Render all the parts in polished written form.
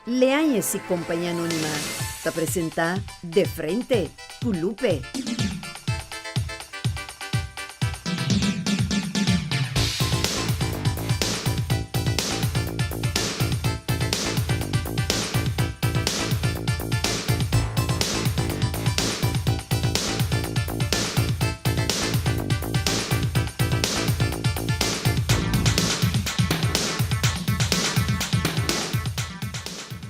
Leáñez y Compañía Anónima ta presenta De Frente cu Lupe.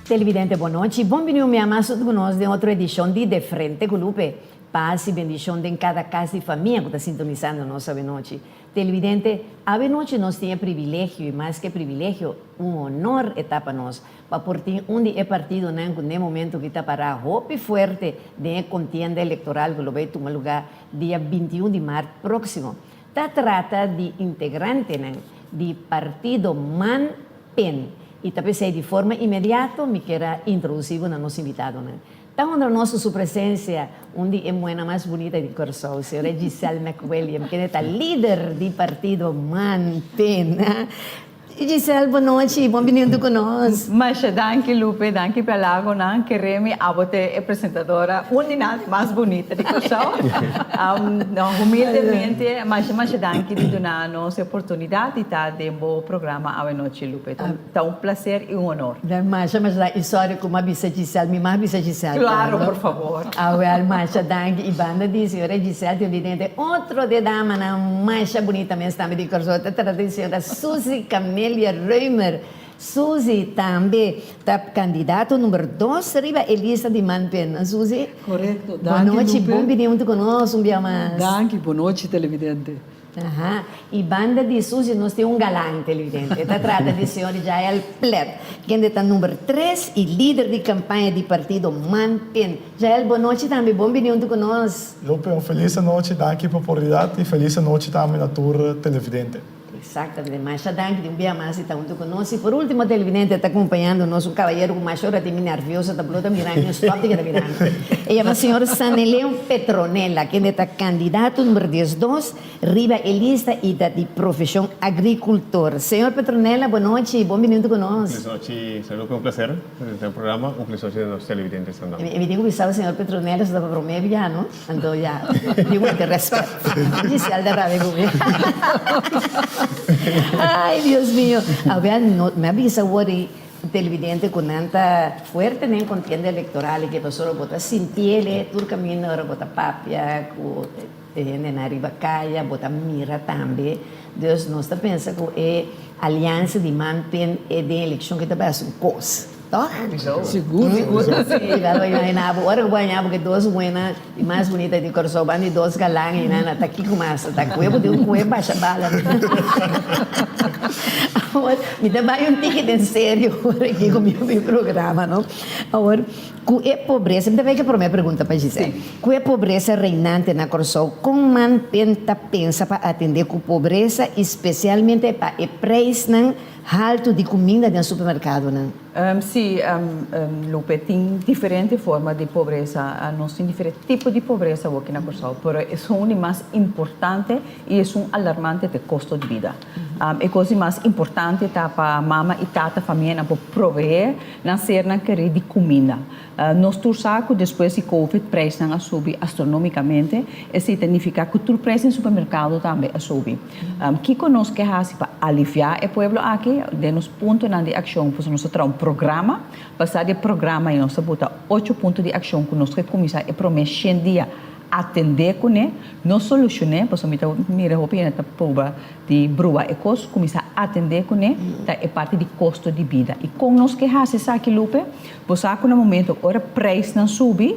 Televidente bon nochi, bon bini un mia mas hunto cu nos den otro edicion di De Frente cu Lupe. Paz y bendicion den cada cas di famia cu ta sintonisando nos awenochi. Televidente, awenochi nos tin e privilegio y mas ke privilegio, un honor e ta pa nos pa por tin un di e partidonan cu n'e momento ki ta para hopi fuerte den e contienda electoral cu lo bay tuma lugar dia 21 di maart proximo. Ta trata di integrantenan di partido Man Pen y ta p'esey di forma inmediato mi kier a introduci bo na nos invitadonan. Ta honra nos cu su presencia un di e muhernan mas bunita di Corsou, señora Giselle McWilliam, kende ta lider di partido Man Pen. Giselle, bon nochi, bon bini huntu ku nos. Masha danki Lupe, danki pa lagonan. Kere mi abo te e presentadora un di nan mas bunita di Kòrsou. No, humildemente masha masha danki di duna nos e oportunidat di ta den bo programa awe nochi Lupe. Ta un placer i un honor. Masha masha danki i sorry ku mi a bisa Giselle, mi mag bisa Giselle tambe? Claro, por favor. Awel, masha danki i banda di señora Giselle tin evidente otro de damanan masha bunita mes tambe di Kòrsou ta trata di señora Suzy Camelia Römer. Suzy tambe ta kandidato number dos riba e lista di Manpen. Suzy, Korekto. Danki, bon nochi, Lupe. bon bini huntu ku nos un bia mas. Danki, bon nochi televidente. Aha, y banda di Suzy nos tin un galan televidente. E ta trata di señor Jael Plet, kende ta number tres y lider di campaña di partido Man-Pen. Jael, bon nochi tambe, bon bini hunto cu nos. Lupe, un feliz anochi, danki pa oportunidad y feliz anochi tambe na tur televidente. Exactamente, masha danki di un bia mas di ta hunto cu nos. Y por ultimo televidente ta acompañando nos un caballero cu masha ora tin mi nervioso, ta blo ta mira mi, stop di keda mira mi. E yama señor Saneleon Petronella, kende ta candidato number 12 riba e lista y ta di profesion agricultor. Señor Petronella, bon nochi, bon bini hunto cu nos. Un feliz nochi, señor Lupe, un placer den e programa, un feliz nochi na nos televidentes tambe. Mi tin cu bisa señor Petronella su ta pa prome bia, no? Anto ya, mi worde respet. Giselle ta rabia cu mi. Ay, Dios mio. Awel, no, mi a bisa awor e televidente cu nan ta fuerte den contienda electoral y ke pasobra bo ta sintiele tur caminda ora bo ta papia cu e hendenan riba caya, bo ta mira tambe. Dus nos ta pensa cu e aliansa di man pen e den eleccion ke ta bay haci un cos. Toch? Sigur, sigur. Sí, bo imagina bo, ora ku bo haña bo ke dos buena i mas bunita di Kòrsou ban di dos galan i nan ta kiko mas ta kue bo tin un kue basha bala. Awor mi ta bai un tiki den serio ora aki ku mi programa no. Awor ku e pobresa, mi ta bai ku e promé pregunta pa Giselle. Ku e pobresa reinante na Kòrsou, kon man pen ta pensa pa atendé ku pobresa i spesialmente pa e preisnan Haltu di kuminda den supermerkadonan. Sí, Lupe, tin diferente forma di pobresa. Nos tin diferente tipo di pobresa awoki na Kòrsou, pero esun di mas importante i esun alarmante ta e kosto di bida. E kos di mas importante ta pa mama i tata, famianan por proveé nan sernan kerí di kuminda. Nos tur sa ku despues di Covid preisnan a subi astronomikamente, esei ta nifiká ku tur preis den supermerkado tambe a subi. Kiko nos ke hasi pa aliviá e pueblo aki? Den nos puntonan di akshon pues nos ta traha un programa, basá di e programa ei nos ta buta ocho punto di akshon ku nos ke kuminsá e promé shen dia atendé kuné, no solushoné, pasobra mi ta mira hopi hende ta proba di brua e kos, kuminsá atendé kuné ta e parti di kosto di bida. I kon nos ke hasi esaki Lupe? Bo sa ku na momento ora preisnan subi,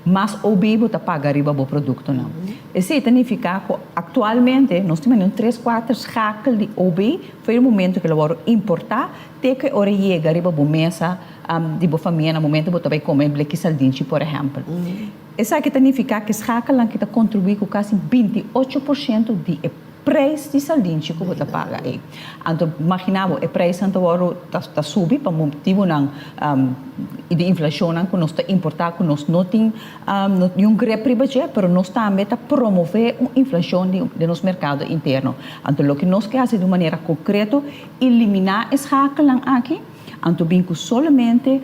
mas OB bo ta paga riba bo produktonan. Esei ta nifiká ku aktualmente nos tin manera un tres kuater schakel di OB for e momento ku el a wòrdu importá te ku e ora yega riba bo mesa di bo famia na momento bo ta bai kome bleki saldinchi por ehèmpel. Esaki ta nifiká ku e schakelnan ki ta kontribuí ku kasi 28% di e Prijs di saldinchi ku bo ta paga ei. Anto magina bo e prijsnan ta wòrdu ta subi pa motibunan di inflashonnan ku nos ta importá ku nos no tin niun grip riba dje pero nos tambe ta promové un inflashon den nos merkado interno. Anto loke nos ke hasi di un manera konkreto eliminá e schakelnan aki. Anto bin ku solamente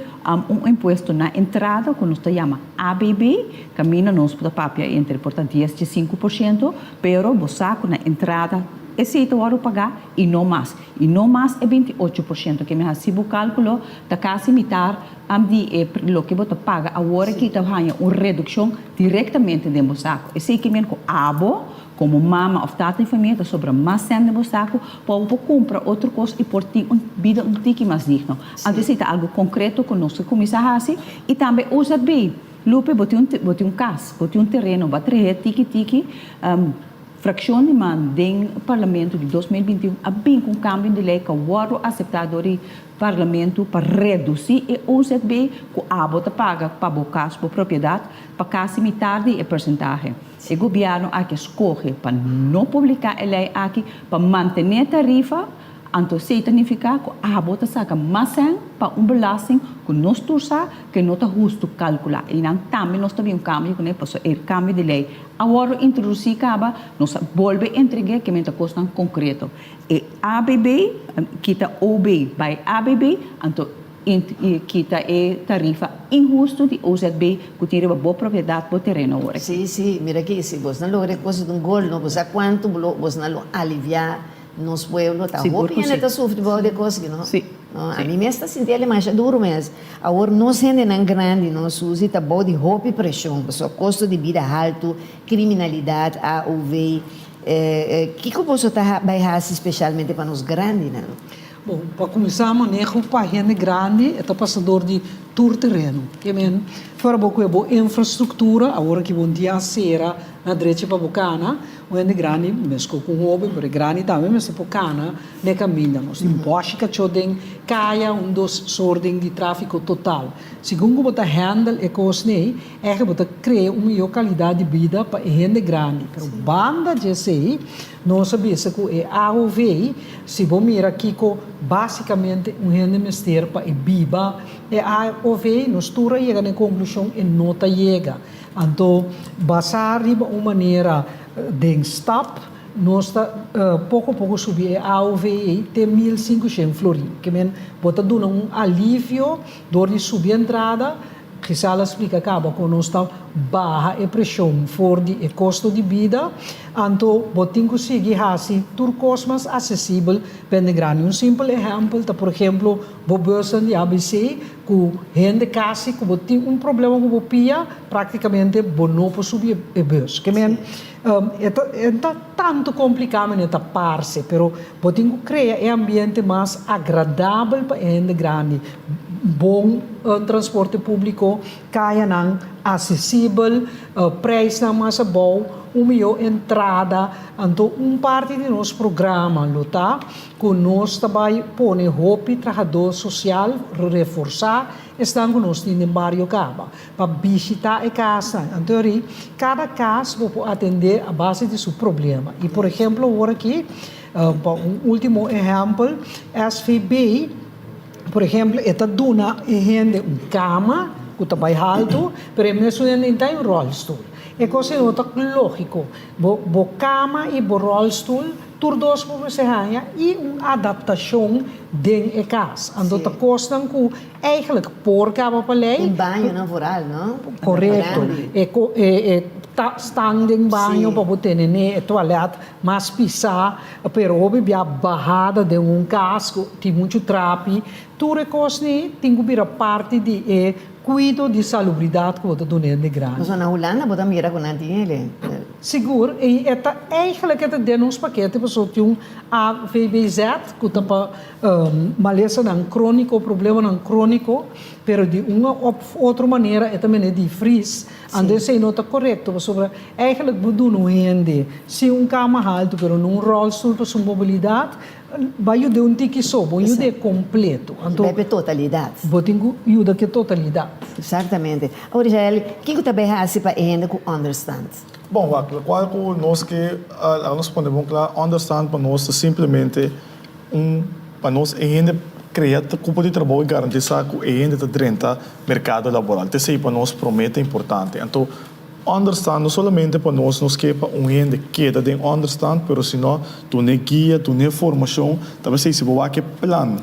un impuesto na entrada ku nos ta yama ABB, kaminda nos por ta papia entre por ta dies dje 5%, pero bo sa ku na entrada esei ta wòrdu pagá i no mas. I no mas e 28%. Ke mi hasi bo kálkulo ta kasi mitar di e loke bo ta paga awor aki ta haña un redukshon direktamente den bo saku. Esei ke men ku abo komo mama òf tata di famia ta sobra mas sèn den bo saku pa bo por kumpra otro kos i por tin un bida un tiki mas digno. Anto esei ta algu konkreto ku nos ke kuminsá hasi i tambe OZB. Lupe, bo tin un bo tin un kas, bo tin un tereno, bo a trah'é tiki tiki. Frakshon di man den Parlamento di 2021 a bin ku un kambio di lei ku a wòrdu aseptá dor di Parlamento pa redusí e OZB ku abo ta paga pa bo kas, bo propiedat, pa kasi mitar di e persentahe. E gobièrnu aki a skohe pa no publiká e lei aki pa mantené tarifa, anto esei ta nifiká ku abo ta saka mas sèn pa un belasting ku nos tur sa ku e no ta hustu kalkulá. Einan tambe nos ta bin un kambio kuné pasobra e kambio di lei a wòrdu introdusí kaba, nos a bolbe entreg'é ke mester kosnan konkreto. E ABB kita OB bai ABB, anto kita e tarifa inhustu di OZB ku tin riba bo propiedat, bo tereno awor aki. Sí, sí, mira aki, si bosnan logra e kos di un gol, no bo sa kuantu bosnan lo aliviá nos pueblo. Ta Sigur hopi ku hende sí. ta sufri bou di e kos aki, no? Sí, No, sí. ami mes ta sinti el masha duru mes. Awor nos hendenan grandi, no, Susie, ta bou di hopi preshon, pasobra kosto di bida haltu, kriminalidat, AOV. Kiko boso ta bai hasi spesialmente pa nos grandinan? Bon, pa kuminsá maneho pa hende grandi e ta pasa dor di tur tereno. Ke men, fuera bo ku e bo infrastruktura, awor aki bo dia sera na drechi pa bo kana, un hende grandi meskos ku un hoben, pero e grandi tambe mester por kana na e kaminda. Nos tin bòshi kachó den kaya, un desorden di tráfiko total. Segun ku bo ta handle e kosnan ei, Ègt bo ta krea un mihó kalidat di bida pa e hende grandi. Pero banda dje esei, nos a bisa ku e AOV, si bo mira kiko básikamente un hende mester pa e biba e AOV, nos tur a yega na e konklushon e no ta yega. Anto, basá riba un manera den stap, nos ta poko poko subi e AOV ei te 1500 florin. Ke men bo ta duna un alivio dor di subi entrada. Gisela a splika kaba ku nos ta baha e preshon for di e kosto di bida, anto bo tin ku sigui hasi tur kos mas asesibel pa hende grandi. Un simpel ehèmpel ta por ehemplo bo bussen di ABC ku hende kasi ku bo tin un problema ku bo pia praktikamente bo no por subi e bus. Ke men e ta e ta tantu kompliká manera ta parse pero bo tin ku krea e ambiente mas agradabel pa e hende grandi. Bon transporte públiko, kayanan asesibel, preisnan mas abou, un mihó entrada. Anto un parti di nos programa lo ta ku nos ta bai pone hopi trahadó sosial reforsá esnan ku nos tin den bario kaba pa bishitá e kasnan. Anto ori kada kas bo por atendé a base di su problema. I por ehemplo awor aki, pa un último ehèmpel, SVB. Por ehempel, e ta duna e hende un kama ku ta bai haltu, pero e mesun hende ta den un ròlstul. E kos ei no ta lógiko. Bo bo kama i bo ròlstul tur dos bo mester haña i un adaptashon den e kas. Anto ta kosnan ku eigentlik por kaba pa lei. Un bañonan vooral, no? Korekto. E e stan den baño pa bo tene ne e tualèt Mas pisá, pero hopi bia bahada den un kas ku tin muchu trapi. Tur e kosnan tin ku bira parti di e kuido di salubridat ku bo ta duna hende grandi. Pasobra na Hulanda bo ta mira ku nan tin el. Sigur, i e ta eigentlik e ta den nos pakete pasobra tin un AVBZ ku ta pa malesanan króniko, problemanan króniko, pero di un òf otro manera e ta mene di vries. Anto esei no ta korekto pasobra Eigenlijk bo duna un hende si un kama haltu pero no un rolstoel pa su mobilidat, bo a yuda un tiki so, bo yuda e kompleto. Anto Bai pa e totalidat. Bo tin ku yuda ku e totalidat. Exactamente. Awor Israel, kiko ta bai hasi pa e hende ku onderstand? Bon, wak, lokual ku nos ke, laga nos pone bon kla, onderstand pa nos ta simplemente un, pa nos e hende krea kupo di trabou i garantisa ku e hende ta drenta merkado laboral. Ta esei pa nos promé ta importante. Anto. Onderstand no solamente pa nos, nos ke pa un hende keda den onderstand, pero sino dun'e guia, dun'e formacion, ta besei si bo wak e plan.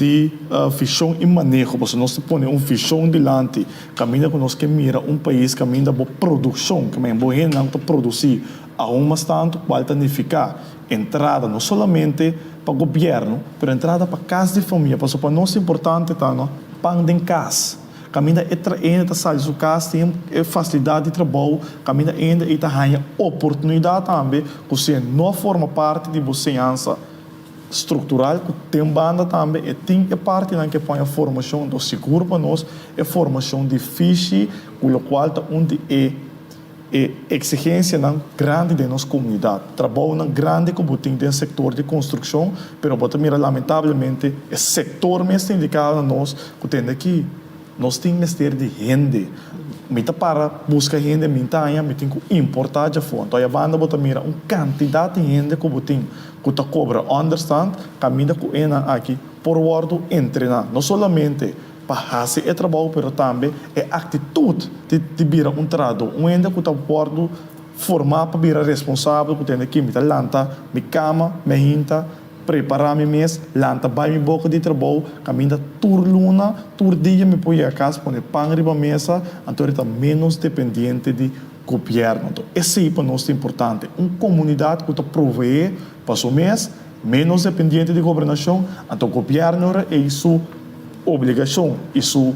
di vishon i maneho, pasobra nos ta pone un vishon dilanti kaminda ku nos ke mira un pais kaminda bo produkshon, kaminda bo hendenan ku ta produsí aun mas tantu, kual ta nifiká entrada no solamente pa gobièrnu, pero entrada pa kas di famia, pasobra pa nos importante ta no pan den kas, kaminda e tra hende ta sali su kas tin e fasilidat di trabou, kaminda hende ei ta haña oportunidat tambe ku si e no a forma parti di bo señansa struktural ku ten banda tambe e tin e partinan ke pon e formashon, enton sigur pa nos e formashon di fishi ku lokual ta un di e e eksigensianan grandi den nos komunidat, trabounan grandi ku bo tin den sektor di konstrukshon, pero bo ta mira lamentablemente e sektor mes ta indiká na nos ku tende aki nos tin mester di hende. Mi ta para buska hende, mi ta haña, mi tin ku importá djafó. Anto ayabanda bo ta mira un kantidat di hende ku bo tin ku ta kobra ònderstant kaminda ku e nan aki por wòrdu entrená, no solamente pa hasi e trabou pero tambe e aktitut di di bira un trahadó, un hende ku ta wòrdu formá pa bira responsabel ku tende ki mi ta lanta mi kama, mi hinta, prepará mi mes, lanta bai mi boka di trabou, kaminda tur luna, tur dia mi por yega kas pone pan riba mesa, anto e ta ménos dependiente di gobièrnu. Anto esei pa nos ta importante, un komunidat ku ta proveé pa su mes, ménos dependiente di gobernashon, anto gobièrnu ora ei su obligashon i su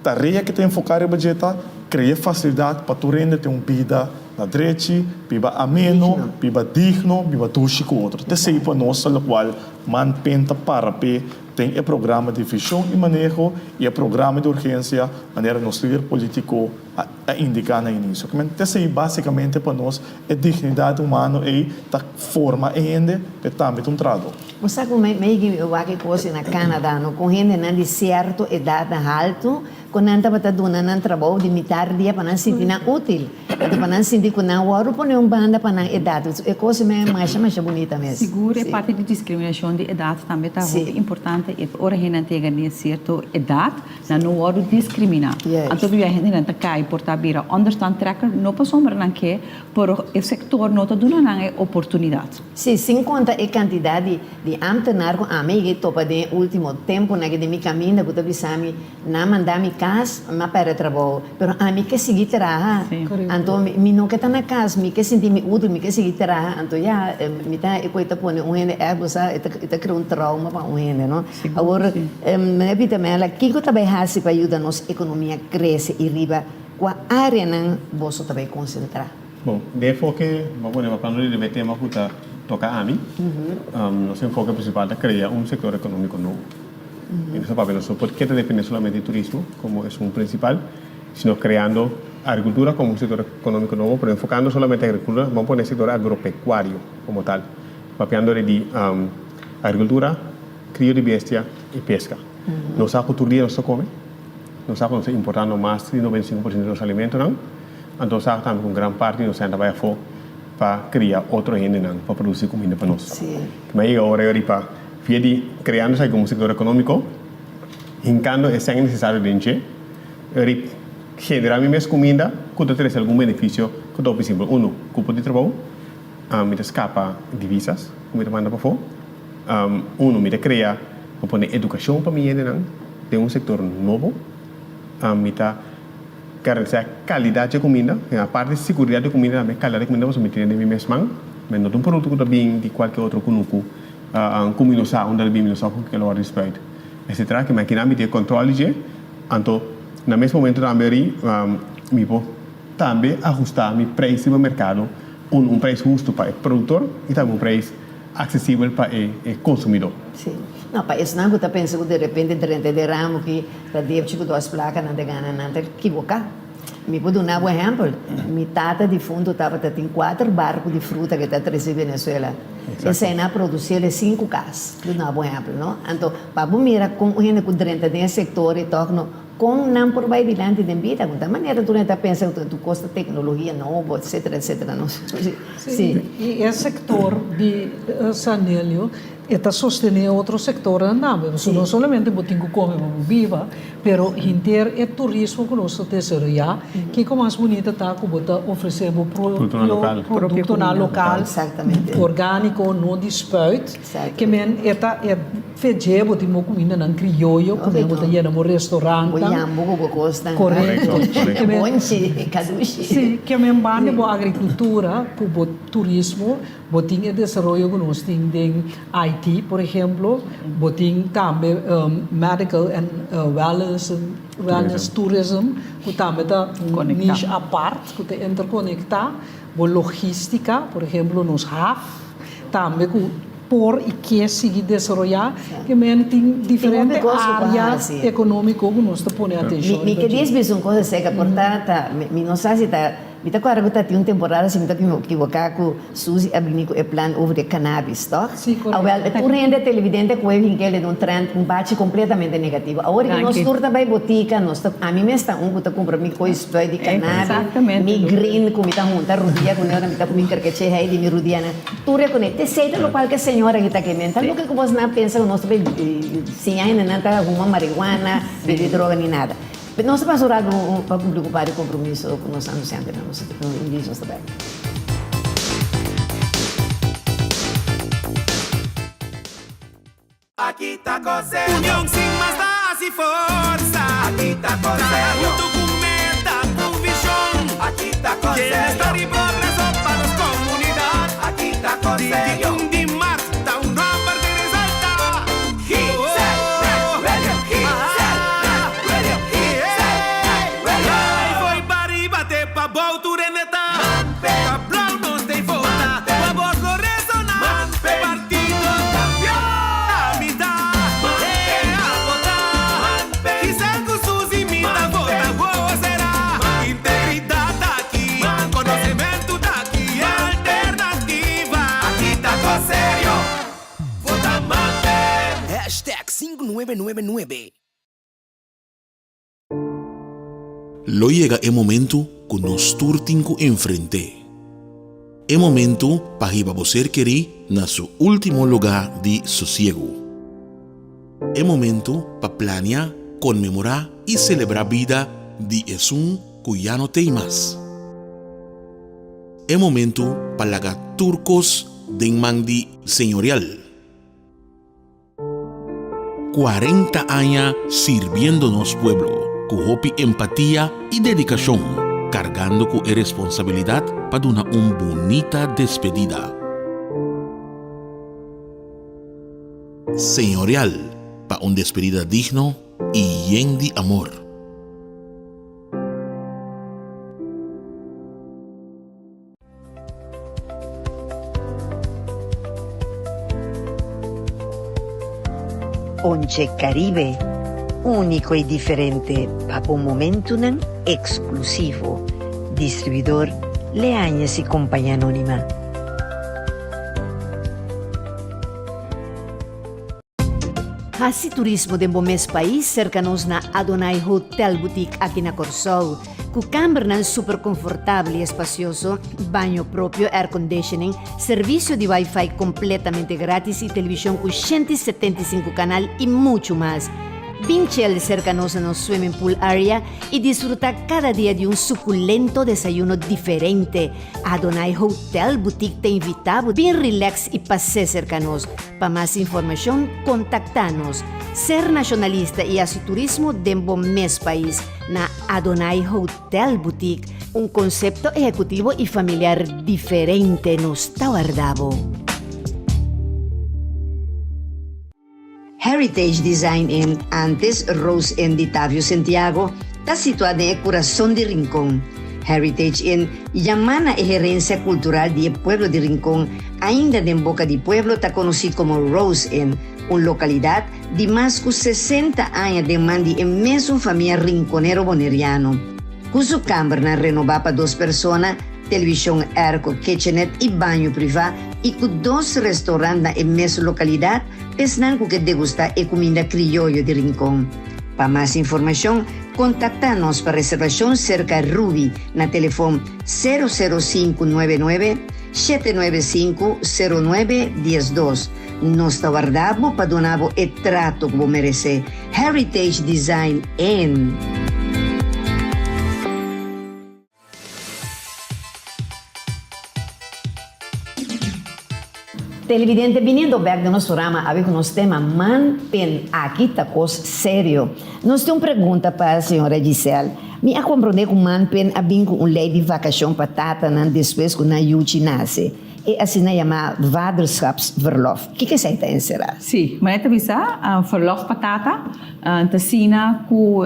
tarea ke ta enfoká riba dje ta krea fasilidat pa tur hende tin un bida na drechi, biba ameno, biba digno, biba dushi ku otro. Ta esei pa nos ta lokual Manpen ta para p'e den e programa di vishon i maneho i e programa di urgensia manera nos lider polítiko a indiká na inisio. Ta esei básikamente pa nos e dignidat humano ei ta forma e hende p'e tambe ta un trahadó. Bo sa ku mi wak e kos na Canada no, ku hendenan di sierto edatnan haltu ku nan tabata duna nan trabou di mitar dia pa nan sinti nan útil, anto pa nan sinti ku nan wòrdu pone un banda pa nan edat. E kos mi a masha masha bunita mes. Sigur e parti di diskriminashon di edat tambe ta hopi importante i ora hendenan ta yega den sierto edat nan no wòrdu diskriminá. Anto bia hendenan ta kai por ta bira onderstand trekker no pasobra nan ke pero e sektor no ta duna nan e oportunidat. Sí, sin konta e kantidat di di ámtenar ku ami yega topa den e último tempunan aki den mi kaminda ku ta bisa mi, nan manda mi kas, mi a pèrdè trabou, pero ami ke sigui traha. Anto mi no ke ta na kas, mi ke sinti mi útil, mi ke sigui traha. Anto ya, mi ta e ku e ta pone un hende ègt, bo sa, e ta krea un trauma pa un hende, no? Awor, Meneer Pietermela, kiko ta bai hasi pa yuda nos ekonomia krese i riba kua áreanan boso ta bai konsentrá? Bon, den enfoke, bo pone pa plano di riba e tema ku ta toka ami, nos enfoke prinsipal ta krea un sektor ekonómiko nobo. I nos ta papia nos no por keda depende solamente di turismo komo esun prinsipal, sino kreando agrikultura komo un sektor ekonómiko nobo, pero enfokando solamente agrikultura, bo pone e sektor agropekuario komo tal, papiando di agrikultura, krio di bestia i peska. Nos sa ku tur dia nos ta kome, nos sa ku nos ta importando mas di 95% di nos alimentonan. Anto sa tambe ku un gran parti di nos hende ta bai afó pa kria otro hendenan pa produsí kuminda pa nos. Ma yega ora yori pa via di kreando esaki komo sektor ekonómiko, hinkando e sèn nesesario den dje, yori generá mi mes kuminda ku ta trese algun benefisio ku ta hopi simpel. Unu, kupo di trabou, mi ta skapa divisas ku mi ta manda pafó. Unu, mi ta krea, mi pone edukashon pa mi hendenan den un sektor nobo. Mi ta. Garantisá kalidat dje kuminda, en aparte siguridat di kuminda tambe kalidat di kuminda pasobra mi tene den mi mes man, mi no ta un produkto ku ta bin di kualke otro kunuku ku mi no sa unda ta bin, mi no sa ku ke lo wòrdu spuit etcetera ke mi a kina mi tin e kòntròl di dje, anto na mes momento tambe ri mi por tambe ahustá mi preis riba merkado un un preis hustu pa e produktor i tambe un preis aksesibel pa e konsumidó. Sí. No, pa esnan ku ta pensa ku derepente drenta den ramo ki ta depchi ku dos plaka nan ta gana, nan ta kiboká. Mi por duna bo ehèmpel. Mi tata difuntu tabata tin kuater barku di fruta ku e ta trese Venezuela. Esei nan a produsí el e sinku kas. Duna bo ehèmpel, no? Anto, pa bo mira kon un hende ku drenta den e sektor i tòg no Kon nan por bai dilanti den bida? Ku tal manera tur hende ta pensa ku tur kos ta teknologia nobo, etsetera, etsetera. No? Sí. I e sektor di Sanelio. E ta sostené otro sektornan tambe, pasobra no solamente bo tin ku kome pa bo biba, pero henter e turismo ku nos ta desaroyá, kiko mas bunita ta ku bo ta ofresé bo propio produktonan lokal, orgániko, no di spuit, ke men e ta e fedjé bo tin bo kumindanan krioyo ku men bo ta yena bo restorantnan. Korekto. Sí, ke men banda bo agrikultura ku bo turismo. Bo tin e desaroyo ku nos tin den IT, por ehemplo, bo tin tambe medical and wellness, wellness tourism, ku tambe ta un niche apart ku ta interkonektá. Bo logístika, por ehemplo nos haf, tambe ku por i ke sigui desaroyá. Ke men tin diferente área ekonómiko ku nos ta pone atenshon Mi riba ke dje. dies bisa un kos aserka por ta ta mi no sa si ta. Mi ta kòrda ku ta tin un temporada, si mi ta kiboká, ku Suzy a bini ku e plan over di e cannabis, tòg? Sí, korekto. Awèl, tur hende televidente ku e hinkel den un trend, un bachi kompletamente negativo. Awor ku nos tur ta bai botika, nos ta, ami mes ta un ku ta kumpra mi koi spuit di cannabis, mi green ku mi ta hunta rudia kuné ora mi ta ku mi kerkeche hei di mi rudianan, tur e kuné. T'esei ta lokual ku e señora aki ta keme. Ta loke ku bos nan pensa ku nos ta bai siña hendenan ta huma marihuana, bebe droga ni nada. Nos ta pasa un rato pa cumpli cu par di compromiso cu nos anunciantenan nos indies nos ta bay. Aki ta cose. Union sin mas ta haci forsa. Aki ta cose. Traha hunto cu meta, cu vision. Aki ta cose. Bienestar y progreso pa nos comunidad. Aki ta cose. 21 di mart ta un nomber di resalta. Vota Mante! Hashtag 5999. Lo yega e momentu ku nos tur tin ku enfrent'é. E momentu pa hiba bo ser kerí na su último lugá di sosiegu. E momentu pa plania, konmemorá i selebrá bida di esun ku ya no t'ei mas. E momentu pa laga tur kos den man di Señorial. 40 aña sirbiendo nos pueblo ku hopi empatia i dedikashon, kargando ku e responsabilidat pa duna un bunita despedida. Señorial pa un despedida digno i yen di amor. Ponche Caribe, úniko i diferente pa bo momentunan eksklusivo. Distribuidor Leañez y Compañía Anónima. Hasi turismo den bo mes pais serka nos na Adonai Hotel Boutique aki na Kòrsou. Ku kambernan super konfortabel i espasioso, baño propio, airconditioning, servisio di wifi kompletamente gratis i televishon ku 175 kanal i muchu mas. Bin chel serka nos na nos swimming pool area i disfruta kada dia di un sukulento desayuno diferente. Adonai Hotel Boutique ta invita bo bin relax i pas'é serka nos. Pa mas informashon kontaktá nos. Ser nashonalista i hasi turismo den bo mes pais na Adonai Hotel Boutique, un konsepto ehekutivo i familiar diferente nos ta warda bo. Heritage Design Inn, antes Rose Inn di Tavio Sentiago, ta situá den e kurason di Rincon. Heritage Inn yamá na e herensia kultural di e pueblo di Rincon, ainda den boka di pueblo ta konosí komo Rose Inn, un lokalidat di mas ku 60 aña den man di e mesun famia rinkonero boneriano. Ku su kambernan renobá pa dos persona, televishon airco, kitchenet i baño privá i ku dos restorant na e mesun lokalidat, p'esnan ku ke degustá e kuminda krioyo di Rincon. Pa mas informashon, kontaktá nos pa reservashon serka Ruby na telefon 00599. 795 09 12. Nos ta warda bo pa duna bo e trato ku bo meresé. Heritage Design Inn. Televidente biniendo bek den nos programa awe ku nos tema Man Pen Aki Ta Kos Serio. Nos tin un pregunta pa señora Giselle. Mi a komprondé ku Man Pen a bin ku un lei di vakashon pa tatanan despues ku nan yuchi nase, e asina yamá vaderschapsverlof. Kiko esei ta enserá? Sí, manera ta bisa, verlof pa tata ta asina ku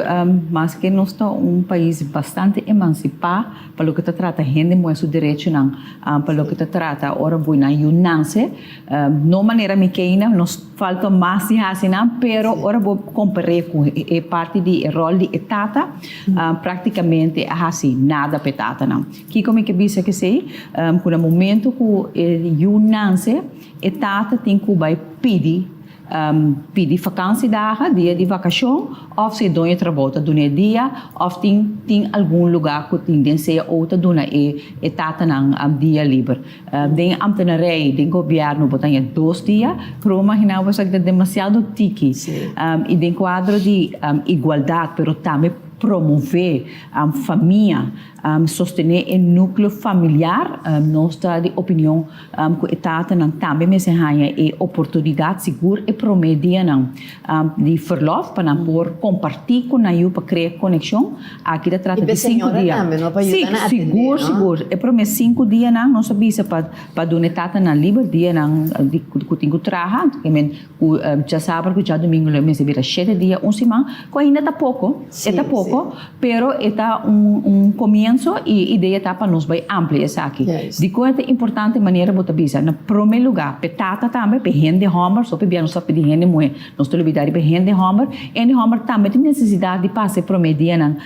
maske nos ta un pais bastante emansipá pa loke ta trata hende muhé su derechonan, pa loke ta trata ora bo nan yu nase, no manera mi keina, nos falta mas di hasi nan, pero ora bo kompar'é ku e parti di e ròl di e tata, praktikamente a hasi nada pa e tatanan. Kiko mi ke bisa kesei? Ku na momento ku e yu nase, e tata tin ku bai pidi Pidi vakantiedagen, dia di vakashon, òf si e doño trabou ta duna e dia, òf tin tin algun lugá ku tin den cao ta duna e e tatanan dia liber. Den ambtenarij, den gobièrnu bo ta haña dos dia, pero bo imaginá bo esaki ta demasiado tiki. I den kuadro di igualdat, pero tambe promové famia, Sostené e núkleo familiar, Nos ta di opinion ku e tatanan tambe mester haña e oportunidat sigur e promé dianan di ferlòf pa nan por kompartí ku nan yu pa krea konekshon. Aki ta trata di sinku dia. Sí, sigur sigur. E promé sinku dianan nos a bisa pa pa duna e tatanan liber dianan ku tin ku traha. Ku djasabra ku djadumingu lo e mester bira shete dia un siman, ku ainda ta poko, e ta poko, pero e ta un un komienso i e idea ta pa nos bai amplia esaki. Dikon e ta importante manera bo ta bisa? Na prome lugá p'e tata tambe, p'e hende hòmber, so p'e bia nos ta pidi hende muhé, nos ta lubidá riba e hende hòmber, hende hòmber tambe tin nesesidat di pasa e prome dianan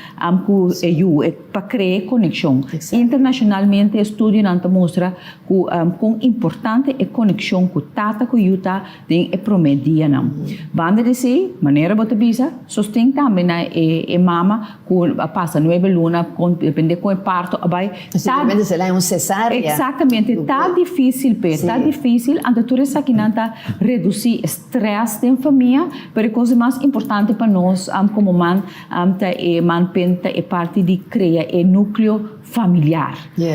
ku e yu pa krea konekshon. Internashonalmente estudionan ta mustra Ku kon importante e konekshon ku tata ku yu ta den e promé dianan. Banda di esei, manera bo ta bisa, sosten tambe na e e mama ku a pasa nuebe luna, kon depende kon e parto a bai. Posiblemente se la un cesárea. Eksaktamente, ta difísil p'e, ta difísil, anto tur esakinan ta redusí e strès den famia, pero e kos di mas importante pa nos komo man ta e manpen ta e parti di krea e núkleo familiar.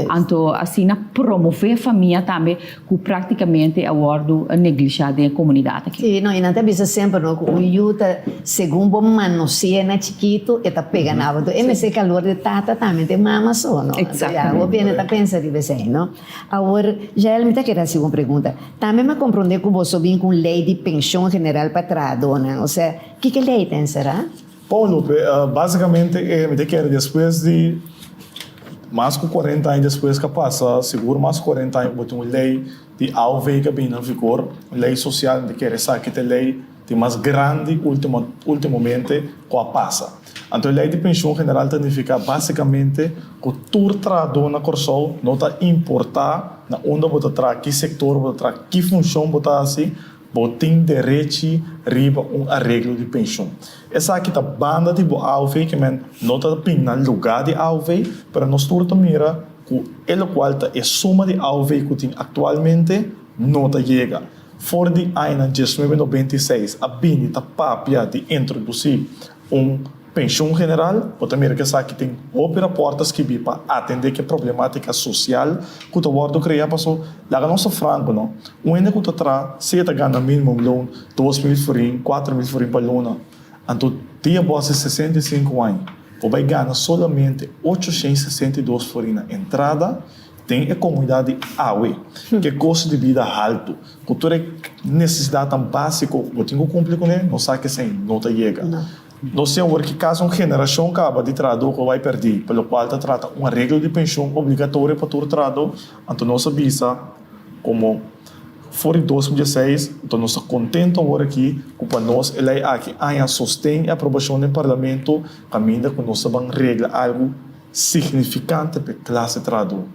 Anto asina promove famia tambe ku praktikamente a wòrdu neglishá den e komunidat aki. Sí, no, i nan ta bisa semper no ku un yu ta segun bo manose'é na chikitu e ta pega na bo. Anto e mester kalor di tata tambe te mama so no. Anto ya hopi hende ta pensa riba esei no. Awor Jael mi ta kere hasi un pregunta. Tambe mi a komprondé ku boso bin ku un lei di penshon general pa trahadónan. Osea, kiko e lei ta enserá? Paulo, Básicamente e mi ta kere despues di mas ku cuarenta aña despues ku a pasa, sigur mas ku cuarenta aña ku bo tin un lei di AOV ku a bini na vigor, un lei sosial, mi ta kere esaki ta e lei di mas grandi ultimo ultimomente ku a pasa. Anto e lei di penshun general ta nifiká básicamente ku tur trahadó na Kòrsou no ta importá na unda bo ta traha, ki sektor bo ta traha, ki funshon bo ta hasi, Bo tin derechi riba un areglo di penshun. Esaki ta banda di bo AOV, ke men no ta bin na lugá di AOV, pero nos tur ta mira ku e lokual ta e suma di AOV ku tin aktualmente no ta yega. For di añanan diesnuebe nobenta i seis a bini ta papia di introdusí un Penshun general, bo ta mira ku esaki tin hopi rapòrt ta skibí pa atendé ku e problemátika sosial ku ta wòrdu kreá paso laga nos ta franko no, un hende ku ta traha si e ta gana minimum loon 2000 florin, 4000 florin pa luna, anto dia bo hasi 65 aña bo bai gana solamente 862 florin na entrada den e komunidat di awe ku e kosto di bida haltu, ku tur e nesesidatnan básiko ku bo tin ku kumpli kuné, nos sa ku esei no ta yega. Nos tin awor ki kasi un generashon kaba di trahadó ku a bai pèrdí, pa lokual ta trata un areglo di penshon obligatorio pa tur trahadó. Anto nos a bisa komo for di 2016, anto nos ta kontentu awor aki ku pa nos e lei aki aña sosten e aprobashon den parlamento kaminda ku nos ta ban regla algu signifikante pa e klase trahadó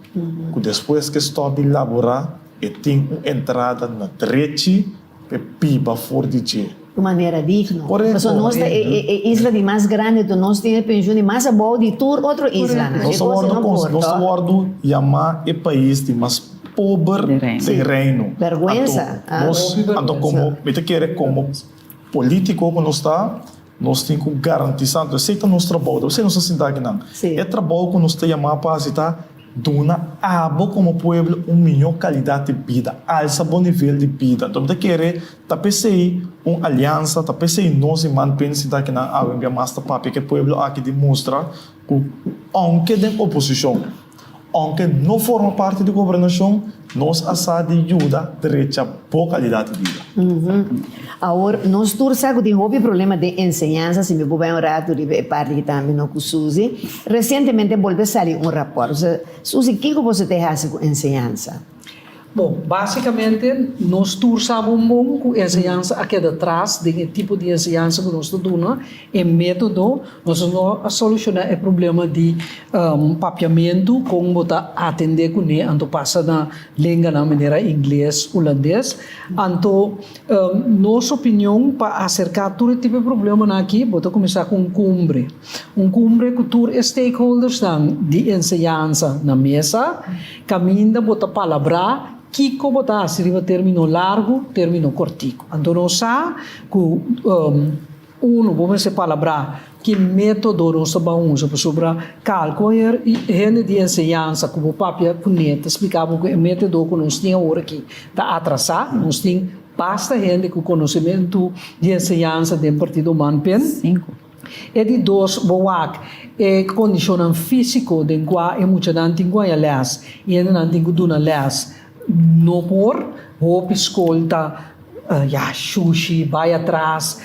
ku despues ke stòp di laborá e tin un entrada na drechi P'e biba for di dje. Un manera digno. Korekto. Pasobra nos ta e isla di mas grandi, enton nos tin e penshun di mas abou di tur otro islanan. Nos ta wòrdu nos ta wòrdu yamá e pais di mas. pober den Reino. Bergwensa. Anto nos, anto komo, mi ta kere komo polítiko ku nos ta, nos tin ku garantisá, anto esei ta nos trabou, ta esei nos ta sinta akinan. E trabou ku nos ta yamá pa hasi ta duna abo komo pueblo un mihó kalidat di bida, alsa bo nivel di bida. Anto mi ta kere ta p'esei un aliansa, ta p'esei nos di Man sinta akinan awe un bia mas ta papia ku e pueblo aki di mustra ku ounke den oposishon, ounke no forma parti di gobernashon, nos a sa di yuda drecha bo kalidat di bida. Awor, nos tur sa ku tin hopi problema den enseñansa, si mi por bai un ratu riba e parti aki tambe no ku Suzy. Resientemente bolbe sali un rapòrt. Suzy, kiko boso ta hasi ku enseñansa? Bon, básikamente nos tur sa bon bon ku enseñansa a keda tras den e tipo di enseñansa ku nos ta duna, e método. Nos no a solushoná e problema di papiamentu, kon bo ta atendé kuné anto pasa na lenganan manera ingles, hulandes. Anto nos opinion pa aserká tur e tipo di problemanan aki, bo ta kuminsá ku un kumbre. Un kumbre ku tur e stakeholdersnan di enseñansa na mesa. Kaminda bo ta palabrá kiko bo ta hasi riba término largu, término kòrtiku. Anto nos sa ku unu bo mester palabrá ki método nos ta ban usa pasobra kalkuer hende di enseñansa ku bo papia kuné ta splika bo ku e método ku nos tin awor aki ta atrasá. Nos tin basta hende ku konosementu di enseñansa den partido Manpen. E di dos, bo wak e kondishonnan físiko den kua e muchanan tin ku haña lès i hendenan tin ku duna lès no por. Hopi skol ta ya shushi, bai atras.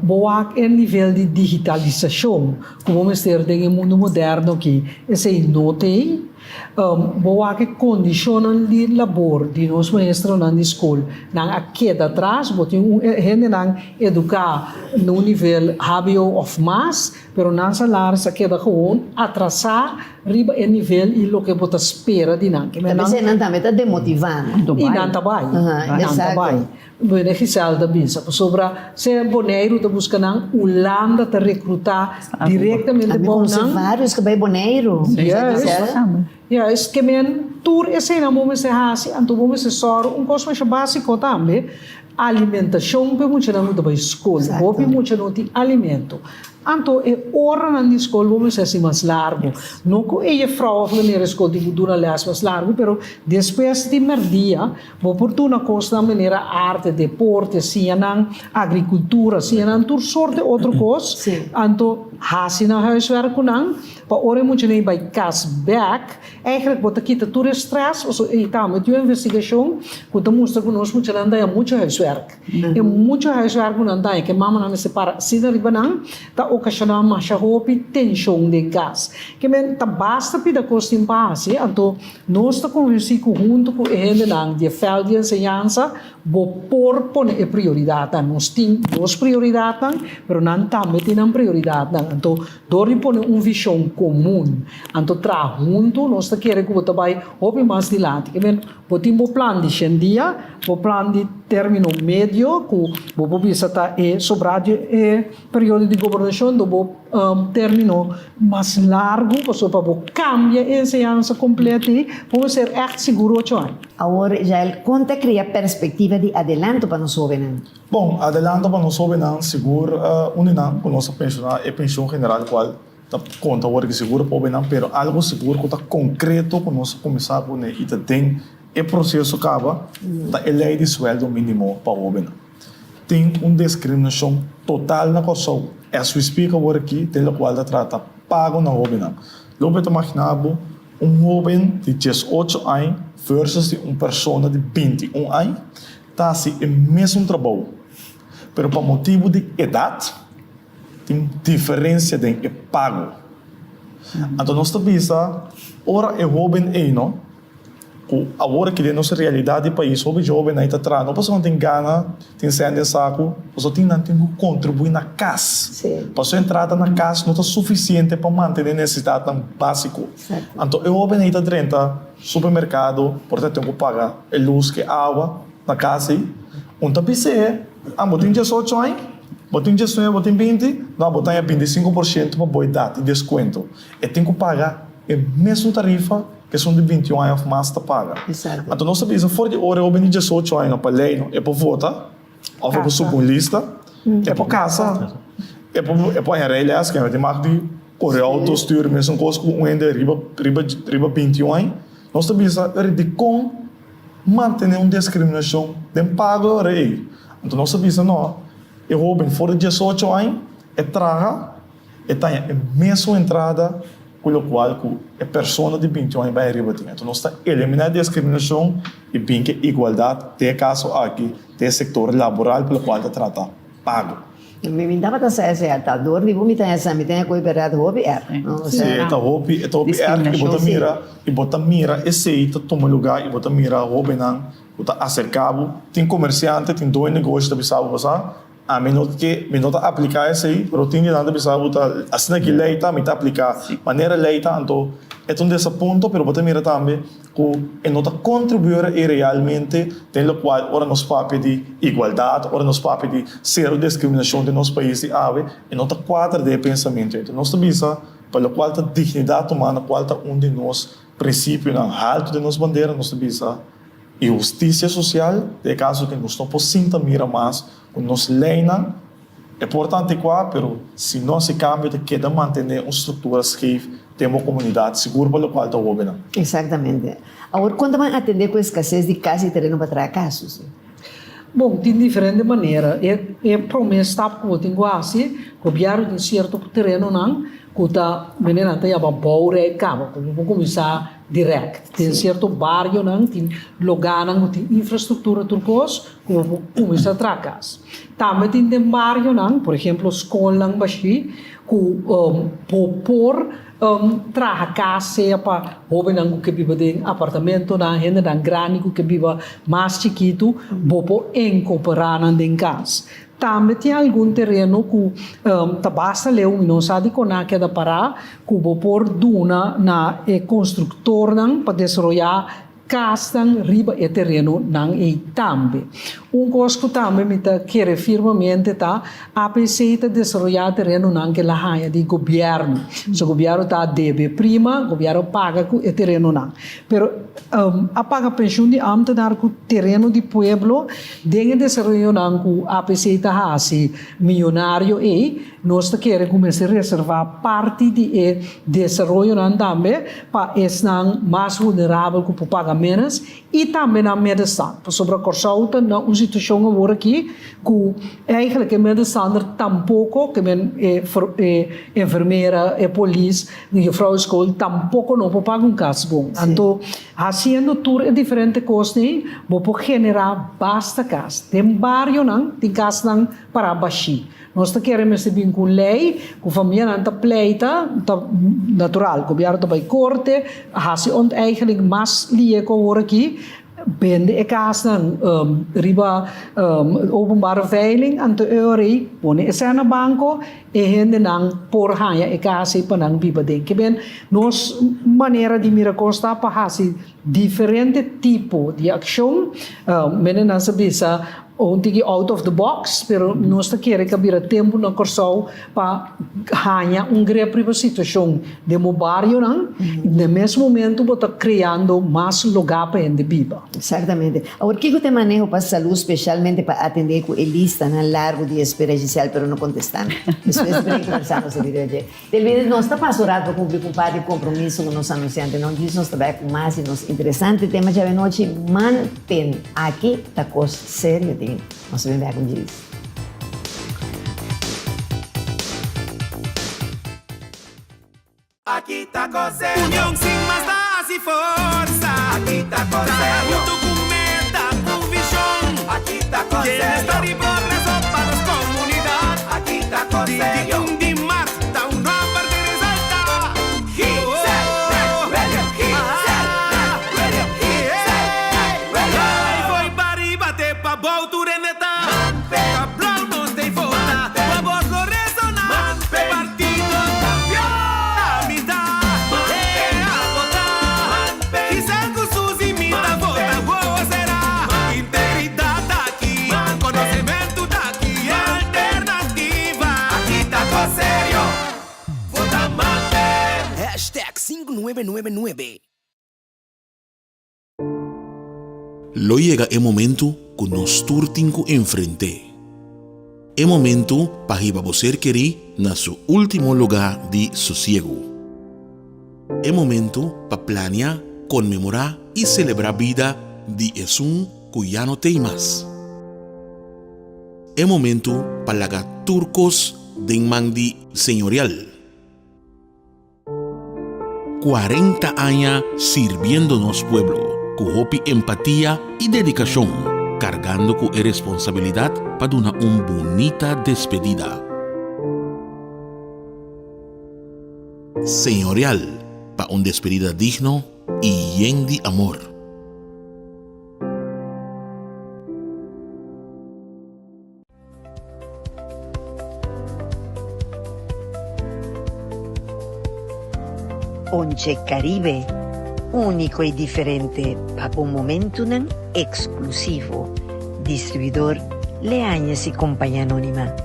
Bo wak e nivel di digitalisashon ku bo mester den e mundu moderno aki, esei no t'ei. Bo wak e kondishonnan di labor di nos maestronan di skol, nan a keda atras. Bo tin un hendenan eduká na un nivel hbo òf mas, pero nan salaris a keda gewoon atrasá riba e nivel i loke bo ta spera di nan. Ta p'esei nan tambe ta demotivá. I nan ta bai. Nan ta bai. Bueno, Giselle ta bisa, pasobra sea Boneiru ta buska nan, Hulanda ta rekrutá direktamente bou nan. Ami konosé vários ku bai Boneiru. Juist, juist. Ke men tur eseinan bo mester hasi, anto bo mester sòru un kos masha básiko tambe, alimentashon pa e muchanan ku ta bai skol. Hopi mucha no tin alimento. Anto e oranan di skol bo mester hasi mas largu. No ku e jefrou òf meneer di skol tin ku duna lès mas largu, pero despues di mèrdia Bo por duna kosnan manera arte, deporte, siña nan agrikultura, siña nan tur sorte otro kos, anto hasi nan huiswerk ku nan, pa ora e muchanan bai kas bèk, eigenlijk bo ta kita tur e strès, pasobra ei tambe tin un investigashon ku ta mustra ku nos muchanan ta haña muchu huiswerk. E muchu huiswerk ku nan ta haña, ku e mamanan mester para asina riba nan, ta okashoná masha hopi tenshon den kas. Ke men ta basta pida kos tin pa hasi, anto Nos ta konvensí ku huntu ku e hendenan di e vèlt di enseñansa bo por pone e prioridatnan. Nos tin nos prioridatnan, pero nan tambe tin nan prioridatnan. Anto dor di pone un vishon komun, anto traha huntu, nos ta kere ku bo ta bai hopi mas dilanti. Ke men bo tin bo plan di shen dia, bo plan di término medio ku bo por bisa ta e sobrá di e periodo di gobernashon, do bo término mas largu pasobra pa bo kambia e enseñansa kompleto ei bo mester ègt sigur ocho aña. Awor, Jael, kon ta kria perspektiva di adelanto pa nos hóbennan? Bon, adelanto pa nos hóbennan sigur un di nan ku nos a penshoná e penshon general kual ta konta awor ki sigur pa hóbennan pero algu sigur ku ta konkreto ku nos a kuminsá pone i ta den e proseso kaba ta e lei di suèldo mínimo pa hóbennan. Tin un discriminacion total na Kòrsou. As we speak awor aki, den lokual ta trata pago na hóbennan. Lo bo ta magina bo un hóben di diesocho añ versus di un persona di bintiun añ ta hasi e mesun trabou, pero pa motibu di edat tin diferencia den e pago. Anto nos ta bisa ora e hóben ei no. Ku awor aki den nos realidat di pais hopi jovennan ta traha no pasobra nan tin gana, tin sèn den saku, pasobra tin nan tin ku kontribuí na kas. Pasobra entrada na kas no ta sufisiente pa mantené nesesidatnan básiko. Anto e hobennan ei ta drenta supermerkado, por ta tin ku paga e lus ku e awa na kas ei. Un ta bis'é, ah bo tin diesocho aña, bo tin diesnuebe, bo tin binti, no bo ta haña 25 por siento pa bo edat di deskuento. E tin ku paga e mesun tarifa. ku esun di 21 aña òf mas ta paga. Anto nos ta bisa for di ora e hoben di 18 aña no pa lei no e por vota òf e por subi un lista, e por kasa, e por e por haña rijles, ke no tin mag di kore outo, stuur, mesun kos ku un hende riba riba riba 21 aña. Nos ta bisa dikon mantené un deskriminashon den pago ora ei. Anto nos ta bisa no, e hoben for di 18 aña e traha, e ta haña e mesun entrada ku lokual ku e persona di 21 aña bai ariba tin. Anto nos ta eliminá e deskriminashon i bin ku e igualdat den e kaso aki den e sektor laboral pa lokual ta trata pago. Mi tabata sa esei a tal dor di bo mi ta hesa mi ta koe berdad hopi erg no Si e ta hopi e ta hopi erg i bo ta mira i bo ta mira esei ta tuma luga i bo ta mira hobennan ku ta aserka bo tin komersiante tin doño negoshi ta bisa bo pasá ami no ke mi no ta aplika esei pero tin di nan ta bisa bo ta asina ki lei ta mi ta aplika manera lei ta anto e ta un desapunto pero bo ta mira tambe ku e no ta kontribuí ora ei realmente den lokual ora nos papia di igualdat, ora nos papia di sero diskriminashon den nos pais di awe, e no ta kuadra den e pensamentu ei. Nos ta bisa pa lokual ta dignidat humano, kual ta un di nos prinsipionan haltu den nos bandera, nos ta bisa i hustisia sosial, den e kaso aki nos no por sinta mira mas ku nos leinan E por ta antikuá, pero si no hasi kambio ta keda mantené un struktura skeef den bo komunidat, sigur pa lokual ta hóbennan. Eksaktamente. Awor, kon ta ban atendé ku eskases di kas i tereno pa traha kas, Susi? Bon, tin diferente manera. E e promé stap ku bo tin ku hasi, gobièrnu tin sierto terenonan ku ta, mene nan ta yama bouwrij kaba, ku bo por kuminsá dirèkt. Den sierto barionan tin logánan ku tin infrastruktura tur kos, Ku bo por kuminsá traha kas. Tambe tin den barionan, por ehemplo skolnan bashí, ku bo por traha kas sea pa hóbennan ku ke biba den apartamentonan, hendenan grandi ku ke biba mas chikitu, bo por inkorporá nan den kas. Tambe tin algun tereno ku ta basta leu, mi no sa dikon nan a keda pará, ku bo por duna na e konstruktornan pa desaroyá Kasnan riba e tereno nan ei tambe. Un kos ku tambe mi ta kere firmemente ta APC ta desaroyá terenonan ke la haña di gobièrnu. So gobièrnu ta debe prima, gobièrnu paga ku e terenonan. Pero a paga penshun di ámtenar ku tereno di pueblo den e desaroyonan ku APC ta hasi miyonario ei. Nos ta kere ku mester reservá parti di e desaroyonan tambe pa esnan mas vulnerabel ku por paga ménos i tambe nan middenstand. Pasobra Kòrsou ta na un situashon awor aki ku eigentlik e middenstander tampoko, ke men e e enfermera, e polis, juffrouw skol tampoko no por paga un kas bon. Anto hasiendo tur e diferente kosnan bo por generá basta kas. Den barionan tin kasnan pará bashí. Nos ta kere mester bin ku un lei ku famianan ta pleita, ta natural, gobièrnu ta bai korte, hasi onteigening mas lie ku awor aki, bende e kasnan riba openbare veiling, anto e ora ei pone e sèn na banko, e hendenan por haña e kas ei pa nan biba den. Ke ben nos manera di mira kos ta pa hasi diferente tipo di akshon, mendenan sa bisa Un tiki out of the box, pero nos ta kere ku a bira tempu na Kòrsou pa haña un grep riba situashon den bo barionan i na mes momentu bo ta kreando mas lugá pa hende biba. Exactamente. Awor, kiko ta e maneho pa salú, spesialmente pa atendé ku e listanan largu di espera Giselle, pero no kontestá mi. Despues di break kombersá nos e video dje. Telvidente, nos ta pasa un rato pa cumpli cu un par di compromiso cu nos anunciantenan. Djis nos ta bay cu mas di nos interesante tema djawe nochi. Manten aki ta cos serio tin. Nos ta bin bek un djis. Aki ta cos serio. Union sin mas ta haci forsa. Aki ta cos serio. Traha hunto cu meta, cu vision. Aki ta cos serio. Bienestar y progreso pa nos comunidad. Aki ta cos serio. 21 di mart ta un nomber di resalta. Gai foi pa riba te pa bou tur hende ta. Ta blou nos ta vota. Pa bos lo resona. Partido campeon. Amistad e a vota. Giselle cu Suzy mi ta vota. Wowo sera. Integridad ta aki. Conocemento ta aki. Alternativa. Aki ta cos serio. Vota Manpen. Hashtag 5999. Lo yega e momentu ku nos tur tin ku enfrent'é. E momentu pa hiba bo ser kerí na su último lugá di sosiegu. E momentu pa plania, konmemorá i selebrá bida di esun ku ya no t'ei mas. E momentu pa laga tur kos den man di Señorial. 40 aña sirbiendo nos pueblo ku hopi empatia i dedikashon, kargando ku e responsabilidat pa duna un bunita despedida. Señorial pa un despedida digno i yen di amor. Ponche Caribe, úniko i diferente pa bo momentunan eksklusivo. Distribuidor Leañez y Compañía Anónima.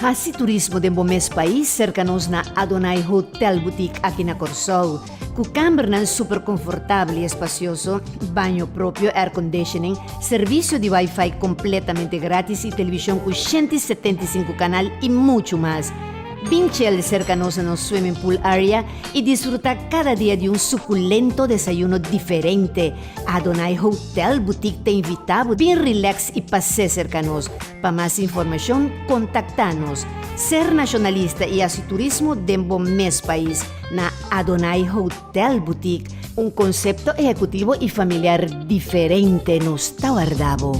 Hasi turismo den bo mes pais serka nos na Adonai Hotel Boutique aki na Kòrsou. Ku kambernan super konfortabel i espasioso, baño propio, airconditioning, servisio di wifi kompletamente gratis i televishon ku 175 kanal i muchu mas. Bin chel serka nos na nos swimming pool area i disfrutá kada dia di un sukulento desayuno diferente. Adonai Hotel Boutique ta invitá bo bin relax i pas'é serka nos. Pa mas informashon kontaktá nos. Ser nashonalista i hasi turismo den bo mes pais na Adonai Hotel Boutique, un konsepto ehekutivo i familiar diferente nos ta warda bo.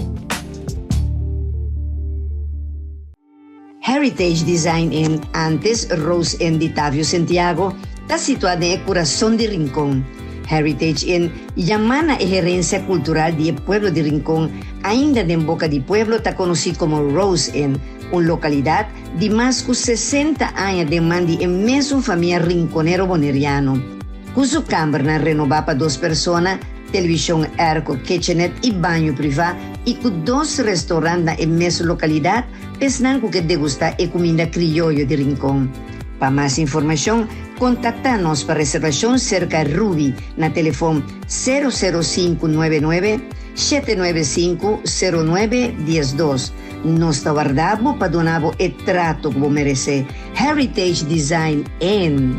Heritage Design Inn, antes Rose Inn di Tavio Santiago, ta situá den e kurason di Rincon. Heritage Inn yamá na e herensia kultural di e pueblo di Rincon Ainda den boka di pueblo ta konosí komo Rose Inn, un lokalidat di mas ku 60 aña den man di e mesun famia rinkonero boneriano. Ku su kambernan renobá pa dos persona, televishon airco, kitchenet i baño privá i ku dos restorant na e mesun lokalidat pa esnan ku ke degustá e kuminda krioyo di Rincon. Pa mas informashon, kontaktá nos pa reservashon serka Ruby na telefon 00599 795 0912. Nos ta warda bo pa duna bo e trato ku bo meresé. Heritage Design Inn.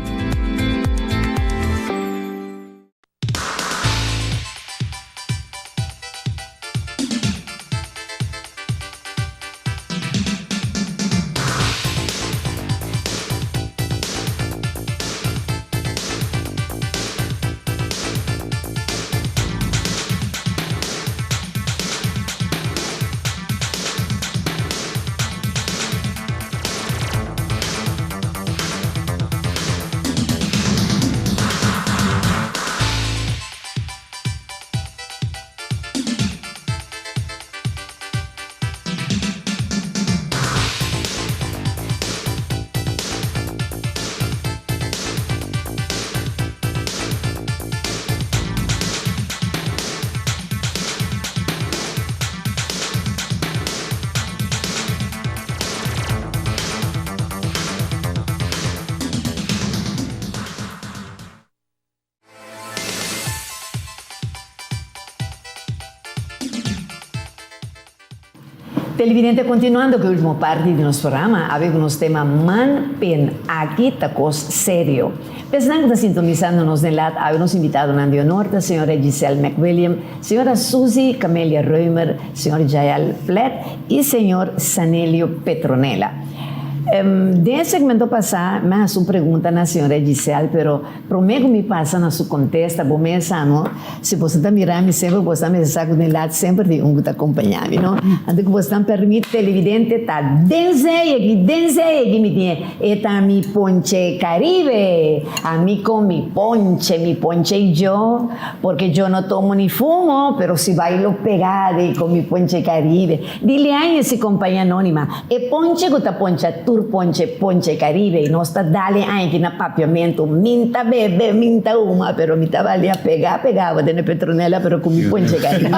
Televidente continuando cu e ultimo parti di nos programa awe cu nos tema Man Pen Aki ta cos serio. Pesnan cu ta sintonisando nos den lat awe nos invitadonan di honor ta señora Giselle McWilliam, señora Suzy Camelia Römer, señor Jael Plet y señor Sanelio Petronella. Den e segmento pasá mi a hasi un pregunta na señora Giselle pero Promé ku mi pasa na su kontesta, bo mes sa no, si boso ta mira mi semper boso ta mester sa ku den lat semper tin un ku ta kompañá mi no. Anto ku boso ta permit televidente ta den zee aki, den zee aki mi tin e, e ta mi ponche Caribe, ami con mi ponche, mi ponche y yo, porque yo no tomo ni fumo, pero si bailo pegado y con mi ponche Caribe. Dile aña si compañía anónima, e ponche ku ta poncha tur. tur ponche, Ponche Caribe y nos ta dale aña na Papiamento. Min ta bebe, min ta huma, pero mi ta balia pega, pega bo den e Petronella, pero cu mi Ponche Caribe.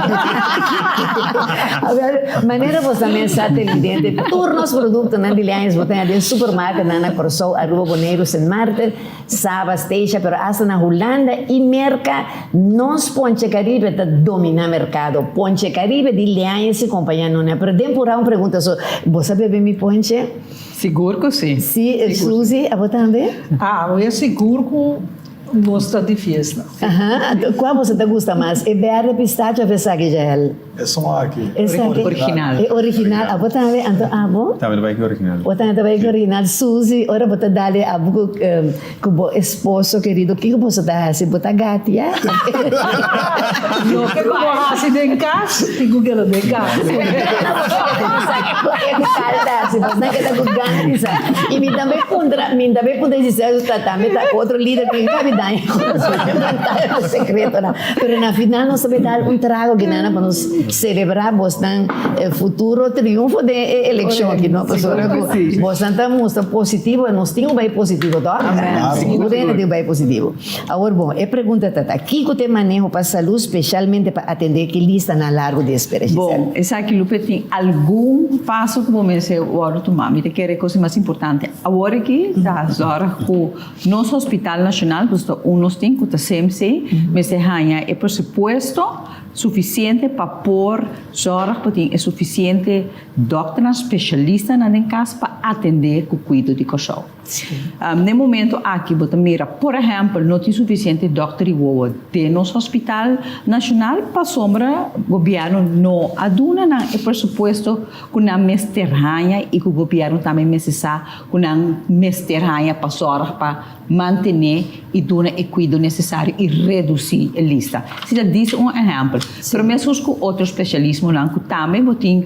Awel, manera bo sa mes sa televidente, tur nos productonan di Lions bo ta haña den supermarketnan na Corsou, Aruba, Boneiru, Sint Maarten, Saba, Statia, pero hasta na Hulanda y Merca, nos Ponche Caribe ta domina mercado. Ponche Caribe di Lions y compañia no na. Pero den pura un pregunta so, bo sa bebe mi ponche? Sigur cu si. Si, Suzy, abo tambe? Ah, bo e sigur cu nos ta di fiesta. Aha, cua boso ta gusta mas, e berde pistacho of esaki, Jael? Esun aki. Esaki. Original. E original. Abo tambe? Anto abo? Tambe ta bai ku original. Bo tambe ta bai ku original. Suzy, ora bo ta dale abo ku ku bo esposo kerido, kiko boso ta hasi? Bo ta gatia? Loke ku bo hasi den kas, tin ku keda den kas. E ku kal ta hasi, bos nan keda ku gana di sa. I mi tambe puntra, mi tambe puntra Giselle ta tambe ta otro lider, mi ka daña ku sekretonan. Pero na final nos ta bay dar un trago guinana pa nos celebra bosnan futuro triunfo den e eleccion aki no pasobra cu bosnan ta mustra positivo en nos tin un bay positivo toch? Sigur hende tin un bay positivo. Awor bon e pregunta ta ta kico ta e maneho pa salud specialmente pa atende ki listanan largo di espera Giselle? Bon esaki Lupe tin algun paso cu bo mester wordo tuma mi ta kere e cosa mas importante awor aki ta zorg cu Nos Hospital Nacional, ku ta un nos tin, ku ta CMC, mester haña e presupuesto sufisiente pa por zòrg pa tin e sufisiente dòkternan spesialistanan den kas pa atendé ku kuido di Kòrsou. Na e momento aki bo ta mira, por ehèmpel, no tin sufisiente dòkter di wowo den nos Hospital Nacional pasobra gobièrnu no a duna nan e presupuesto ku nan mester haña i ku gobièrnu tambe mester sa ku nan mester haña pa sòrg pa mantené i duna e kuido nesesario i redusí e lista. Si ta dis un ehèmpel, pero meskos ku otro spesialismonan ku tambe bo tin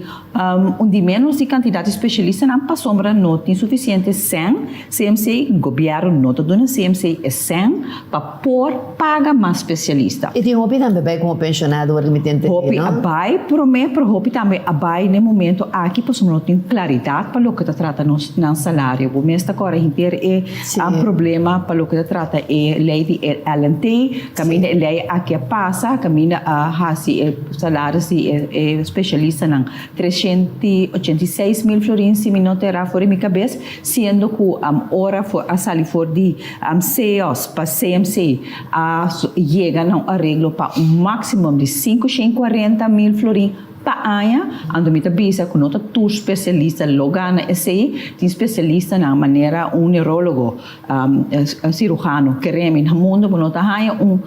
un di ménos di kantidat di spesialistanan pasobra no tin sufisiente sèn, CMC, gobièrnu no ta duna CMC e sèn pa por paga mas spesialista. I tin hopi tambe bai komo penshonado ora mi ta entendé, Hopi no? a bai promé, pero hopi tambe a bai n'e momento aki pasobra no tin klaridat pa loke ta trata nos nan salario. Bo mes ta kòrda henter e problema pa loke ta trata e lei di LNT, kaminda e lei aki a pasa, kaminda a hasi e salaris di e spesialistanan 386 mil florin si mi no ta erá for di mi kabes, siendo ku ora a sali for di CEOS pa CMC a yega na un areglo pa un maximum di 540 mil florin pa aña, anto mi ta bisa ku no ta tur spesialista lo gana esei, tin spesialistanan manera un neurologo, un cirujano, keremi na mundo bo no ta haña un